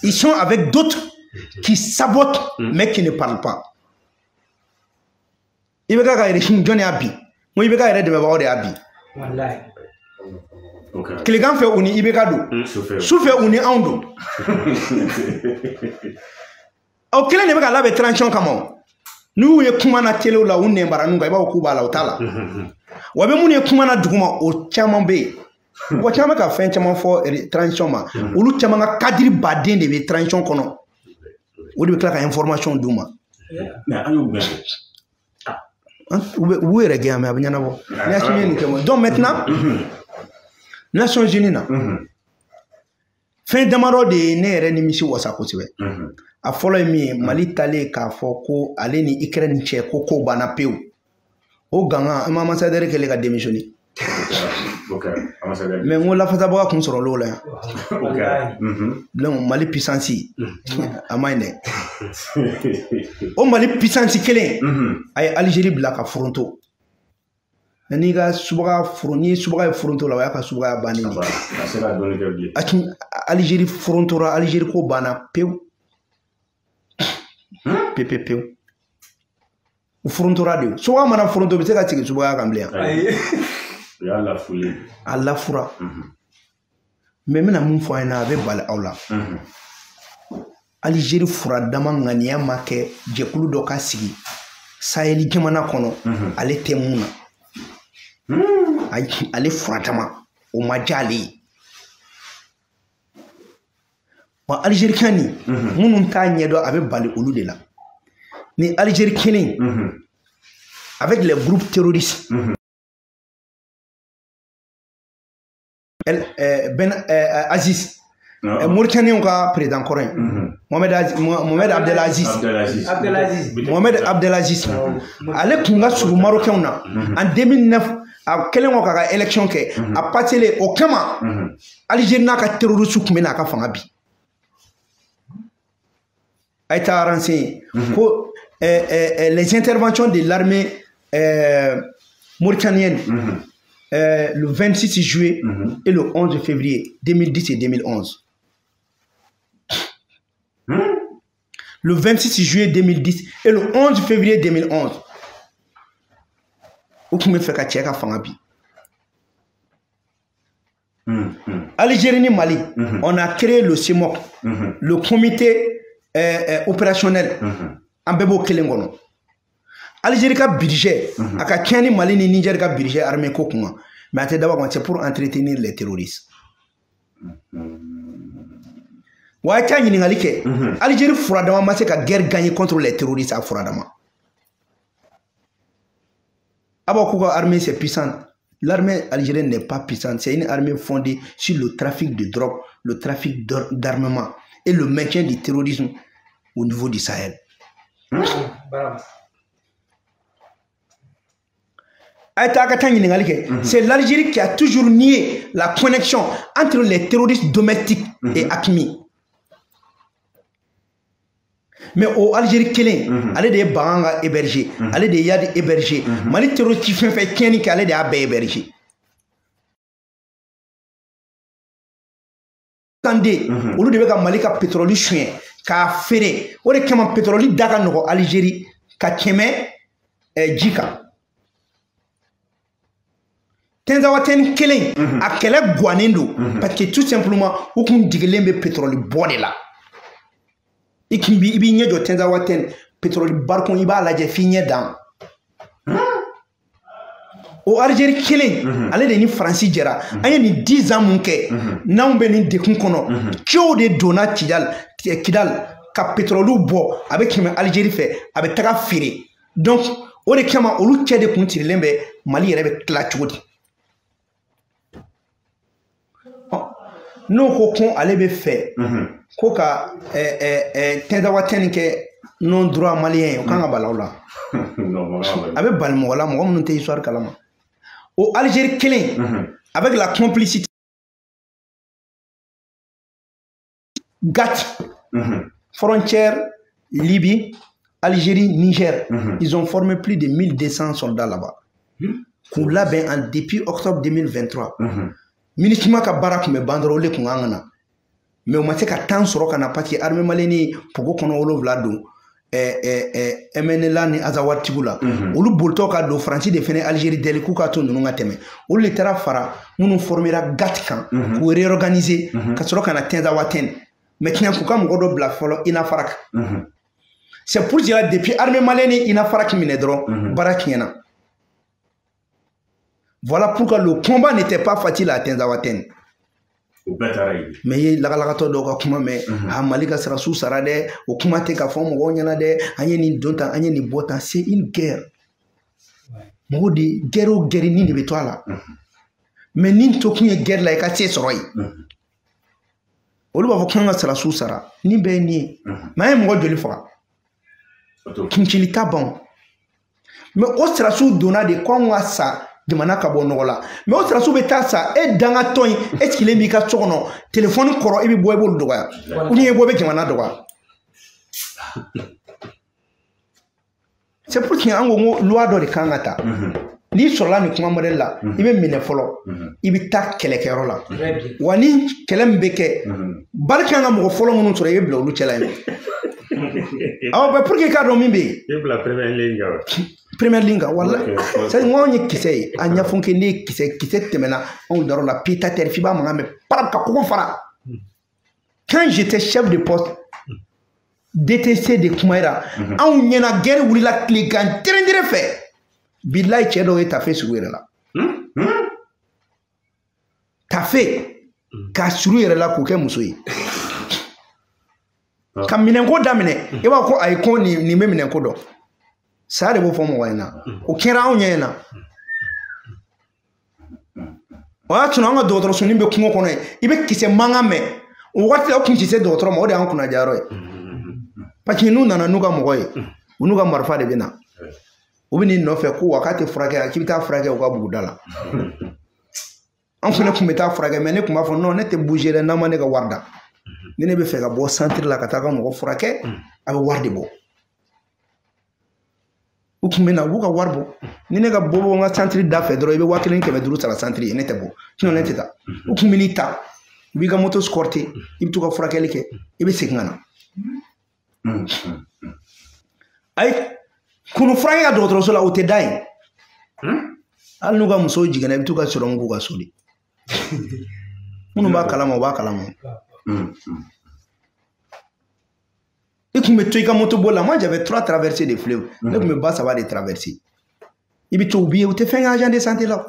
ils sont avec d'autres qui sabotent mais qui ne parlent pas. I bɛ ka régime, jɔn y'a bin? N ko i bɛ ka yɛrɛ dɛmɛbagaw de y'a bin. Tilegan fɛ, u ni IBK don, sufɛ u ni anw don. Aw kelen de bɛ ka labɛn transition kama. N'u ye kuma na telew la, u nɛnbaraninw kan, i b'a fɔ k'u b'a la, o t'a la. Wa bɛ minnu ye kuma na duguma, o caman bɛ yen. Mɔgɔ caman bɛ ka fɛn caman fɔ transition ma, olu caman ka cadre baden de bɛ transition kɔnɔ, o de bɛ tila ka information d'u ma. An y'u gɛn. U b'u yɛrɛ gɛn, mais a bɛ ɲɛnabɔ ni Asimi ye nin kɛ. Donc maintenant, Nations Unies na, fɛn damadɔ de ye ne yɛrɛ nimisi wasa kosɛbɛ. A fɔlɔ ye min ye, Mali talen k'a fɔ ko ale ni Ukraine cɛ ko ko banna pewu, o gangan an ma ambassadeur kɛlen ka démissionner. Mais n ko lafasabaga kun sɔrɔ l'o la yan. Donc Mali puissance a ma ɲi dɛ. O Mali puissance kelen, a ye Algérie bila ka foronto. N'i ka subaga furu, n'i ye subaga ye foronto la, o y'a ka subagaya bannen de ye. Algérie forontora, Algérie ko banna pewu pewu pewu pewu. U forontora de. Subaga mana foronto, u bɛ se ka segin subagaya kan bilen? A lafura. Mais n bɛna mun fɔ a ɲɛna, a bɛ bali aw la. Algérie furadama ŋaniya ma kɛ jɛkulu dɔ ka sigi Sahel jamana kɔnɔ, ale tɛ mun na. Ale furadama o ma diya ale ye. Wa Algérie kan nin, minnu t'a ɲɛdɔn, a bɛ bali olu de la. Ni Algérie kelen, avec les groupes terroristes, Ben Aziz, Mauritaniens ka président kɔrɔ ye, Mohamed Abdelaziz, Mohamed Abdelaziz, ale tun ka surun Marocains na en 2009, a kɛlen kɔ k'a ka élection kɛ, a passelen o kama, Algérie n'a ka terroriste tun bɛ n'a ka fanga bi. A ye taa renseigner ko les interventions de l'armée mauritanienne le 26 juillet et le 11 février 2010 et 2011. Le 26 juillet 2010 et le 11 février 2011. U tun bɛ fɛ ka cɛ ka fanga bi. Algérie ni Mali, on a créé le CEMOC, le comité opérationnel. An bɛɛ b'o kelen kɔnɔ. Algérie ka budget, a ka kɛɲɛ ni Mali ni Niger ka budget armée ko kunna, mais a tɛ dabɔ a kama, c'est pour entretenir les terroristes. Wa a ye taa ɲininkali kɛ, Algérie furadama ma se ka guerre gagner contre les terroristes a furadama. A b'a k'u ka armée c'est puissant. L'armée algérienne n'est pas puissante, c'est une armée fondée sur le trafic de drogue, le trafic d'armement et le maintien du terrorisme au niveau du Sahel. C'est l'Algérie qui a toujours nié la connexion entre les terroristes domestiques et AQMI. Mais au Algérie kelen, ale de ye Baganga héberger, ale de ye Yadi héberger, Mali terroriste fɛn fɛn tiɲɛni kɛ, ale de y'a bɛɛ héberger. Kande, olu de bɛ ka Mali ka pétrole suɲɛ k'a feere, o de kama pétrole da ka nɔgɔ Algérie ka tɛmɛ ji kan. Tinzawatɛni kelen, a kɛlɛ guwanen don, parce que tout simplement u kun digilen bɛ pétrole bɔ de la. I b'i ɲɛ jɔ Tinzawatɛni pétrole barikon, i b'a lajɛ f'i ɲɛ dan. O Algérie kelen, ale de ni Faransi jɛra. An ye nin 10 ans mun kɛ, n'anw bɛ nin degun kɔnɔ, cɛw de donna Kidal ka pétrole bɔ, a bɛ tɛmɛ Algérie fɛ, a bɛ taga feere. Donc o de kama olu cɛ de kun tirilen bɛ Mali yɛrɛ bɛ tila cogo di. N'o ko ko ale bɛ fɛ ko ka Tinzawatɛni kɛ non droit malien ye, o kan ka bali aw la. A bɛ bali mɔgɔ la, mɔgɔ minnu tɛ histoire kalama. O Algérie kelen, avec la complicité GATT, frontière Libye, Algérie, Niger, ils ont formé plus de 1200 soldats là-bas. K'u labɛn en depuis octobre 2023. MINUSMA ka baara tun bɛ ban dɔrɔn, olu de tun kan ka na. Mais u ma se ka temps sɔrɔ ka na, parce que armée malienne pogo kɔnɔ 7 don MNLA ni Azawad tigiw la. Olu bolitɔ ka don, Faransi de fɛnɛ Algérie deli k'u ka to ninnu ka tɛmɛ. Olu de taara fara minnu formera GATT kan, k'u réorganiser ka sɔrɔ ka na Tinzawatɛni. Maintenant k'u ka mɔgɔ dɔ bila fɔlɔ Inafarak. C'est pour cela depuis armée malienne ni Inafarak minɛ dɔrɔn, baara tiɲɛna. Voilà pourquoi le combat n'était pas facile à Tinzawatène. Mais i ye lagalagatɔ dɔw ka kuma mɛn, a Mali ka sɔrɔdasiw sara dɛ, o kuma tɛ ka fɔ mɔgɔw ɲɛna dɛ, an ye nin don tan, an ye nin bɔ tan, c'est une guerre. Mɔgɔw de guerre o guerre ni de bɛ to a la. Mais ni to kun ye guerre la, i ka se sɔrɔ yen. Olu b'a fɔ k'an ka sɔrɔdasiw sara, nin bɛɛ ye nin ye. Mais an ye mɔgɔ joli faga? Kuncili t'a ban. Mais o sɔrɔdasiw donna de k'anw ka sa jamana ka bɔ nɔgɔ la. Mais o sɔrɔdasiw bɛ taa sa, e dangatɔ in, e sigilen b'i ka so kɔnɔ, telefɔni kɔrɔ, i bɛ bɔ i b'olu dɔgɔya. Ou bien i bɔ i bɛ jamana dɔgɔya. C'est pour que an ko n ko loi dɔ de kan ka ta. N'i sɔrɔla nin kuma modèle la, i bɛ minɛ fɔlɔ, i bɛ taa kɛlɛkɛyɔrɔ la. Wa ni kɛlɛ min bɛ kɛ, bali kan ka mɔgɔ fɔlɔ minnu sɔrɔ, i bɛ bila olu cɛla yen. Awɔ, pour que i k'a dɔn min bɛ yen. I bila première ligne kan. Première ligne kan walahi. C'est n ko anw ye kisɛ ye, a ɲɛfɔ ne ye kisɛ kisɛ tɛmɛna anw dar'o la pied à terre f'i b'a mankan mɛn parap ka kogo fara. Quand j'étais chef de poste DTC de Kumayira, anw ɲɛna guerre wulila tilegan terendere fɛ. Bilayi cɛ dɔw ye tafe suru yɛrɛ la. Tafe k'a suru yɛrɛ la k'o kɛ muso ye. Ka minɛnko daminɛ, i b'a fɔ ko ayi ko nin bɛ minɛnko dɔn. Saya de b'o fɔ mɔgɔ ɲɛna. O kɛra anw ɲɛna. O y'a sɔrɔ an ka dɔgɔtɔrɔsonin bɛ kungo kɔnɔ yen, i bɛ kisɛ mankan mɛn. O waati la o kun tɛ se dɔgɔtɔrɔ ma, o de y'an kunnadiyayɔrɔ ye. Parce que n'u nana n'u ka mɔgɔ ye, u n'u ka marifa de bɛ na. U bɛ n'i nɔfɛ ko wa k'a tɛ furakɛ, k'i bɛ taa furakɛ u ka buguda la. An fana tun bɛ taa furakɛ, mais ne tun b'a fɔ non, ne tɛ bouger dɛ, n'a ma ne ka wari da. Ni ne bɛ fɛ ka bɔ centre la ka taa ka mɔgɔ furakɛ, a bɛ wari de bɔ. U tun bɛ na, u b'u ka wari bɔ. Ni ne ka bɔ bɔ n ka centre da fɛ dɔrɔn, i bɛ 1500 sara centre ye, ne tɛ bɔ. Sinon ne tɛ taa. U tun bɛ n'i ta, u b'i ka moto escorter, i bɛ t'u ka furakɛli kɛ, i bɛ segin ka na. Ayi, kunu furakɛ ka dɔgɔtɔrɔso la, o tɛ da yen. Hali n'u ka musow jiginna, i bɛ t'u ka sɔrɔmu k'u ka so de. Minnu b'a kalama, u b'a kalama. I tun bɛ to i ka moto boli la. Moi j'avais 3 traversées de fleuve. Ne tun bɛ ba 3 de traverser. I bɛ to u b'i ye, u tɛ fɛn kɛ agent de santé la.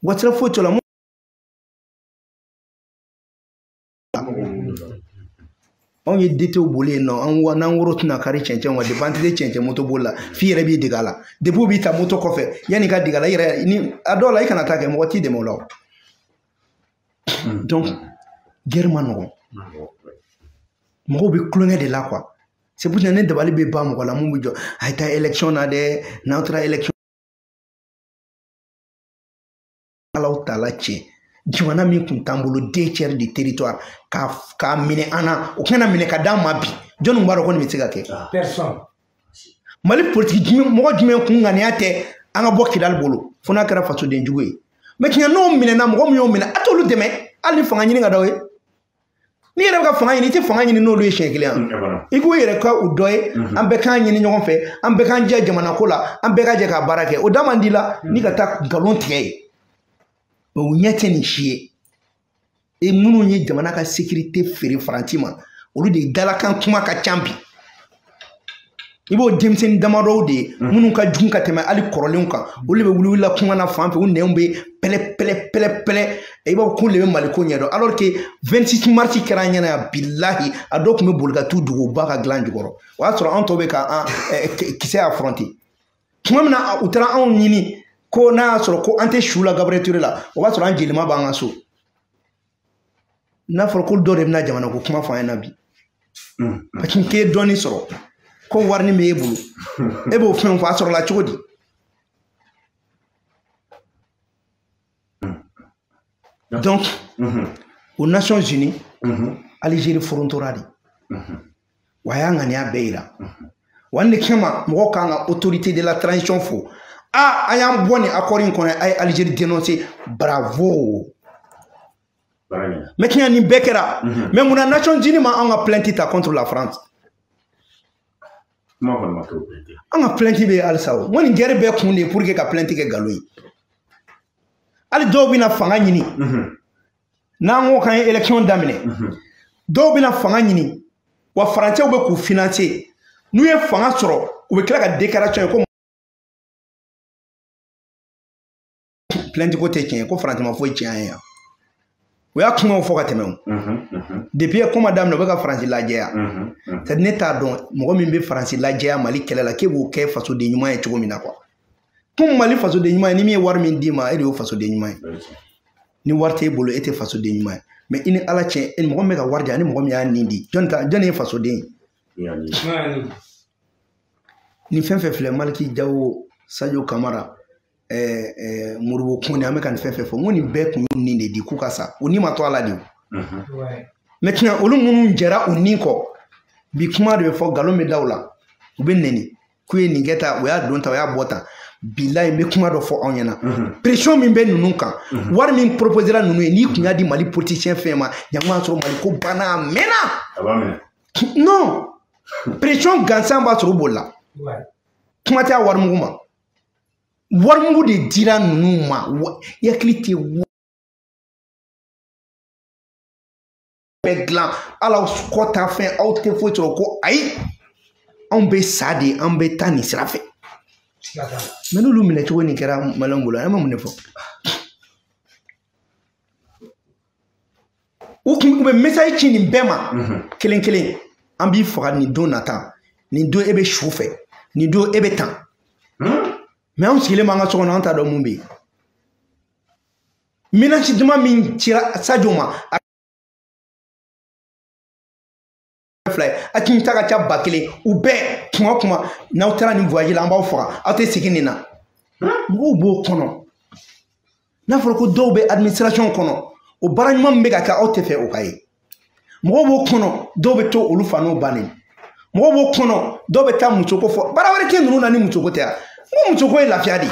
U ka sira foyi t'o la. Anw ye DTw boli yen nɔ, n'an woro tɛna kari cɛncɛn wa, depuis an tɛ se cɛncɛn moto boli la, f'i yɛrɛ b'i dege a la. Depuis u b'i ta moto kɔfɛ, yanni i ka dege a la, i yɛrɛ ni a dɔw la i kana taa kɛ, mɔgɔ t'i dɛmɛ o la o. Donc guerre ma nɔgɔn. Mɔgɔw bɛ kulonkɛ de la quoi. C'est pour ça ne dabali bɛ ban mɔgɔ la mun bɛ jɔ, a ye taa élection na dɛ, n'aw taara élection Alaw tala tiɲɛ. Jamana min kun t'an bolo 2/3 de territoire k'a minɛ an na, o kana minɛ ka d'an ma bi, jɔnni b'a dɔn ko nin bɛ se ka kɛ? Personne. Mali politique mɔgɔ jumɛn kun ŋaniya tɛ an ka bɔ Kidali bolo, fo n'a kɛra fasoden jugu ye. Mais tiɲɛ n'o minɛna, mɔgɔ min y'o minɛ, a t'olu dɛmɛ, hali ni fanga ɲini ka d'aw ye. N'i yɛrɛ bɛ ka fanga ɲini, i tɛ fanga ɲini n'olu ye siɲɛ kelen yan. I k'u yɛrɛ kɛ u dɔ ye, an bɛɛ k'an ɲini ɲɔgɔn fɛ, an bɛɛ k'an jɛ jamana ko la, an bɛɛ ka jɛ ka baara kɛ. O da man di la, n'i ka taa nkalon tigɛ ye. O ɲɛ tɛ nin si ye. E minnu ye jamana ka sécurité feere Faransi ma, olu de dalakan kuma ka ca bi. I b'o denmisɛnnin damadɔw de ye minnu ka jugu ka tɛmɛ hali kɔrɔlenw kan, olu de bɛ wuli la kuma na fan fɛ, u nɛnw bɛ pɛlɛ pɛlɛ pɛlɛ pɛlɛ, i b'a fɔ k'olu de bɛ Mali ko ɲɛdɔn. Alors que 26 mars kɛra an ɲɛna yan, bilahi a dɔw tun bɛ boli ka t'u dogo u ba ka dilan jukɔrɔ. O y'a sɔrɔ anw tɔw bɛ ka an kisɛ affronter. Tuma min na u taara anw ɲini ko n'a y'a sɔrɔ ko an tɛ su la Gabriel Touré la, o b'a sɔrɔ an jelima b'an ka so. N'a fɔra ko dɔ de bɛna jamana ko kuma fɔ an ɲɛna bi, parce que k'e ye dɔɔnin sɔrɔ ko wari min b'e bolo, e b'o fɛn fɔ, a sɔrɔla cogo di? Donc aux Nations Unies, Algérie forontora de, wa a y'a ŋaniya bɛɛ yira. Wa nin de kama mɔgɔw kan ka autorité de la transition fo. Ah, an y'an bɔ nin accord in kɔnɔ, a ye Algérie dénoncer, bravo. Maintenant nin bɛɛ kɛra, mais munna Nations Unies ma anw ka plainte ta contre la France? An ka plainte bɛ yen halisa o. N ko nin guerre bɛɛ kun de ye pour que ka plainte kɛ nkalon ye. Hali dɔw bɛna fanga ɲini, n'an ko k'an ye élection daminɛ, dɔw bɛna fanga ɲini, wa farancɛw bɛ k'u financer. N'u ye fanga sɔrɔ, u bɛ tila ka déclaration ye ko plainte ko tɛ tiɲɛ ye, ko Faransi ma foyi tiɲɛ an ye yan. O y'a kumaw fɔ ka tɛmɛ o. Depuis ko ma daminɛ, u bɛ ka Faransi lajɛya. C'est à dire ne t'a dɔn mɔgɔ min bɛ Faransi lajɛya Mali kɛlɛ la, k'e b'o kɛ fasoden ɲuman ye cogo min na quoi. Komi Mali fasoden ɲuman ye, ni min ye wari min d'i ma, e de y'o fasoden ɲuman ye. Ni wari t'e bolo, e tɛ fasoden ɲuman ye. Mais i ni Ala cɛ, e mɔgɔ min bɛ ka wari di ani mɔgɔ min y'a nin di, jɔn ye fasoden ye? Nin fɛn fɛn filɛ, Maliki Jawo, Sadio Kamara, Moribo Kone, an bɛ ka nin fɛn fɛn fɔ, n ko nin bɛɛ kun y'u nin de di k'u ka sa, o ni ma to a la de o. Maintenant olu minnu jɛra u nin kɔ, bi kuma de bɛ fɔ, nkalon bɛ da u la, u bɛ nɛni k'u ye nin kɛ tan, u y'a don tan, u y'a bɔ tan. Bilayi n bɛ kuma dɔ fɔ aw ɲɛna, pression min bɛ ninnu kan, wari min proposera ninnu ye, n'i kun y'a di Mali politicien fɛn ma, jango y'a sɔrɔ Mali ko banna a mɛnna. Non, pression gansan b'a sɔrɔ u bolila, kuma tɛ a wari mugu ma. Warimugu de dira ninnu ma, i hakili tɛ bɛɛ dilan hali aw kɔ ta fɛn aw tɛ foyi sɔrɔ ko ayi anw bɛ sa de an bɛ taa nin sira fɛ. Mais n'olu minɛ cogo nin kɛra maliyɛnw bolo an ma mun de fɔ? U kun bɛ message ci nin bɛɛ ma kelen kelen, an b'i faga nin don nata, nin don e bɛ su fɛ, nin don e bɛ tan. Mais anw sigilen b'an ka so kɔnɔ an t'a dɔn mun bɛ yen. Menace duman min cira Sadio ma a fila ye, a tun ta ka ca 1000, u bɛɛ kuma kuma n'aw taara nin voyage la an b'aw faga, aw tɛ segin nin na. Mɔgɔw b'o kɔnɔ. N'a fɔra ko dɔw bɛ administration kɔnɔ, o baara ɲuman min bɛ ka kɛ aw tɛ fɛ o ka ye. Mɔgɔw b'o kɔnɔ, dɔw bɛ to olu fa n'o bannen. Mɔgɔw b'o kɔnɔ, dɔw bɛ taa musoko fɔ. Baara wɛrɛ tɛ ninnu na ni musoko tɛ yan. N ko musoko ye lafiya de ye.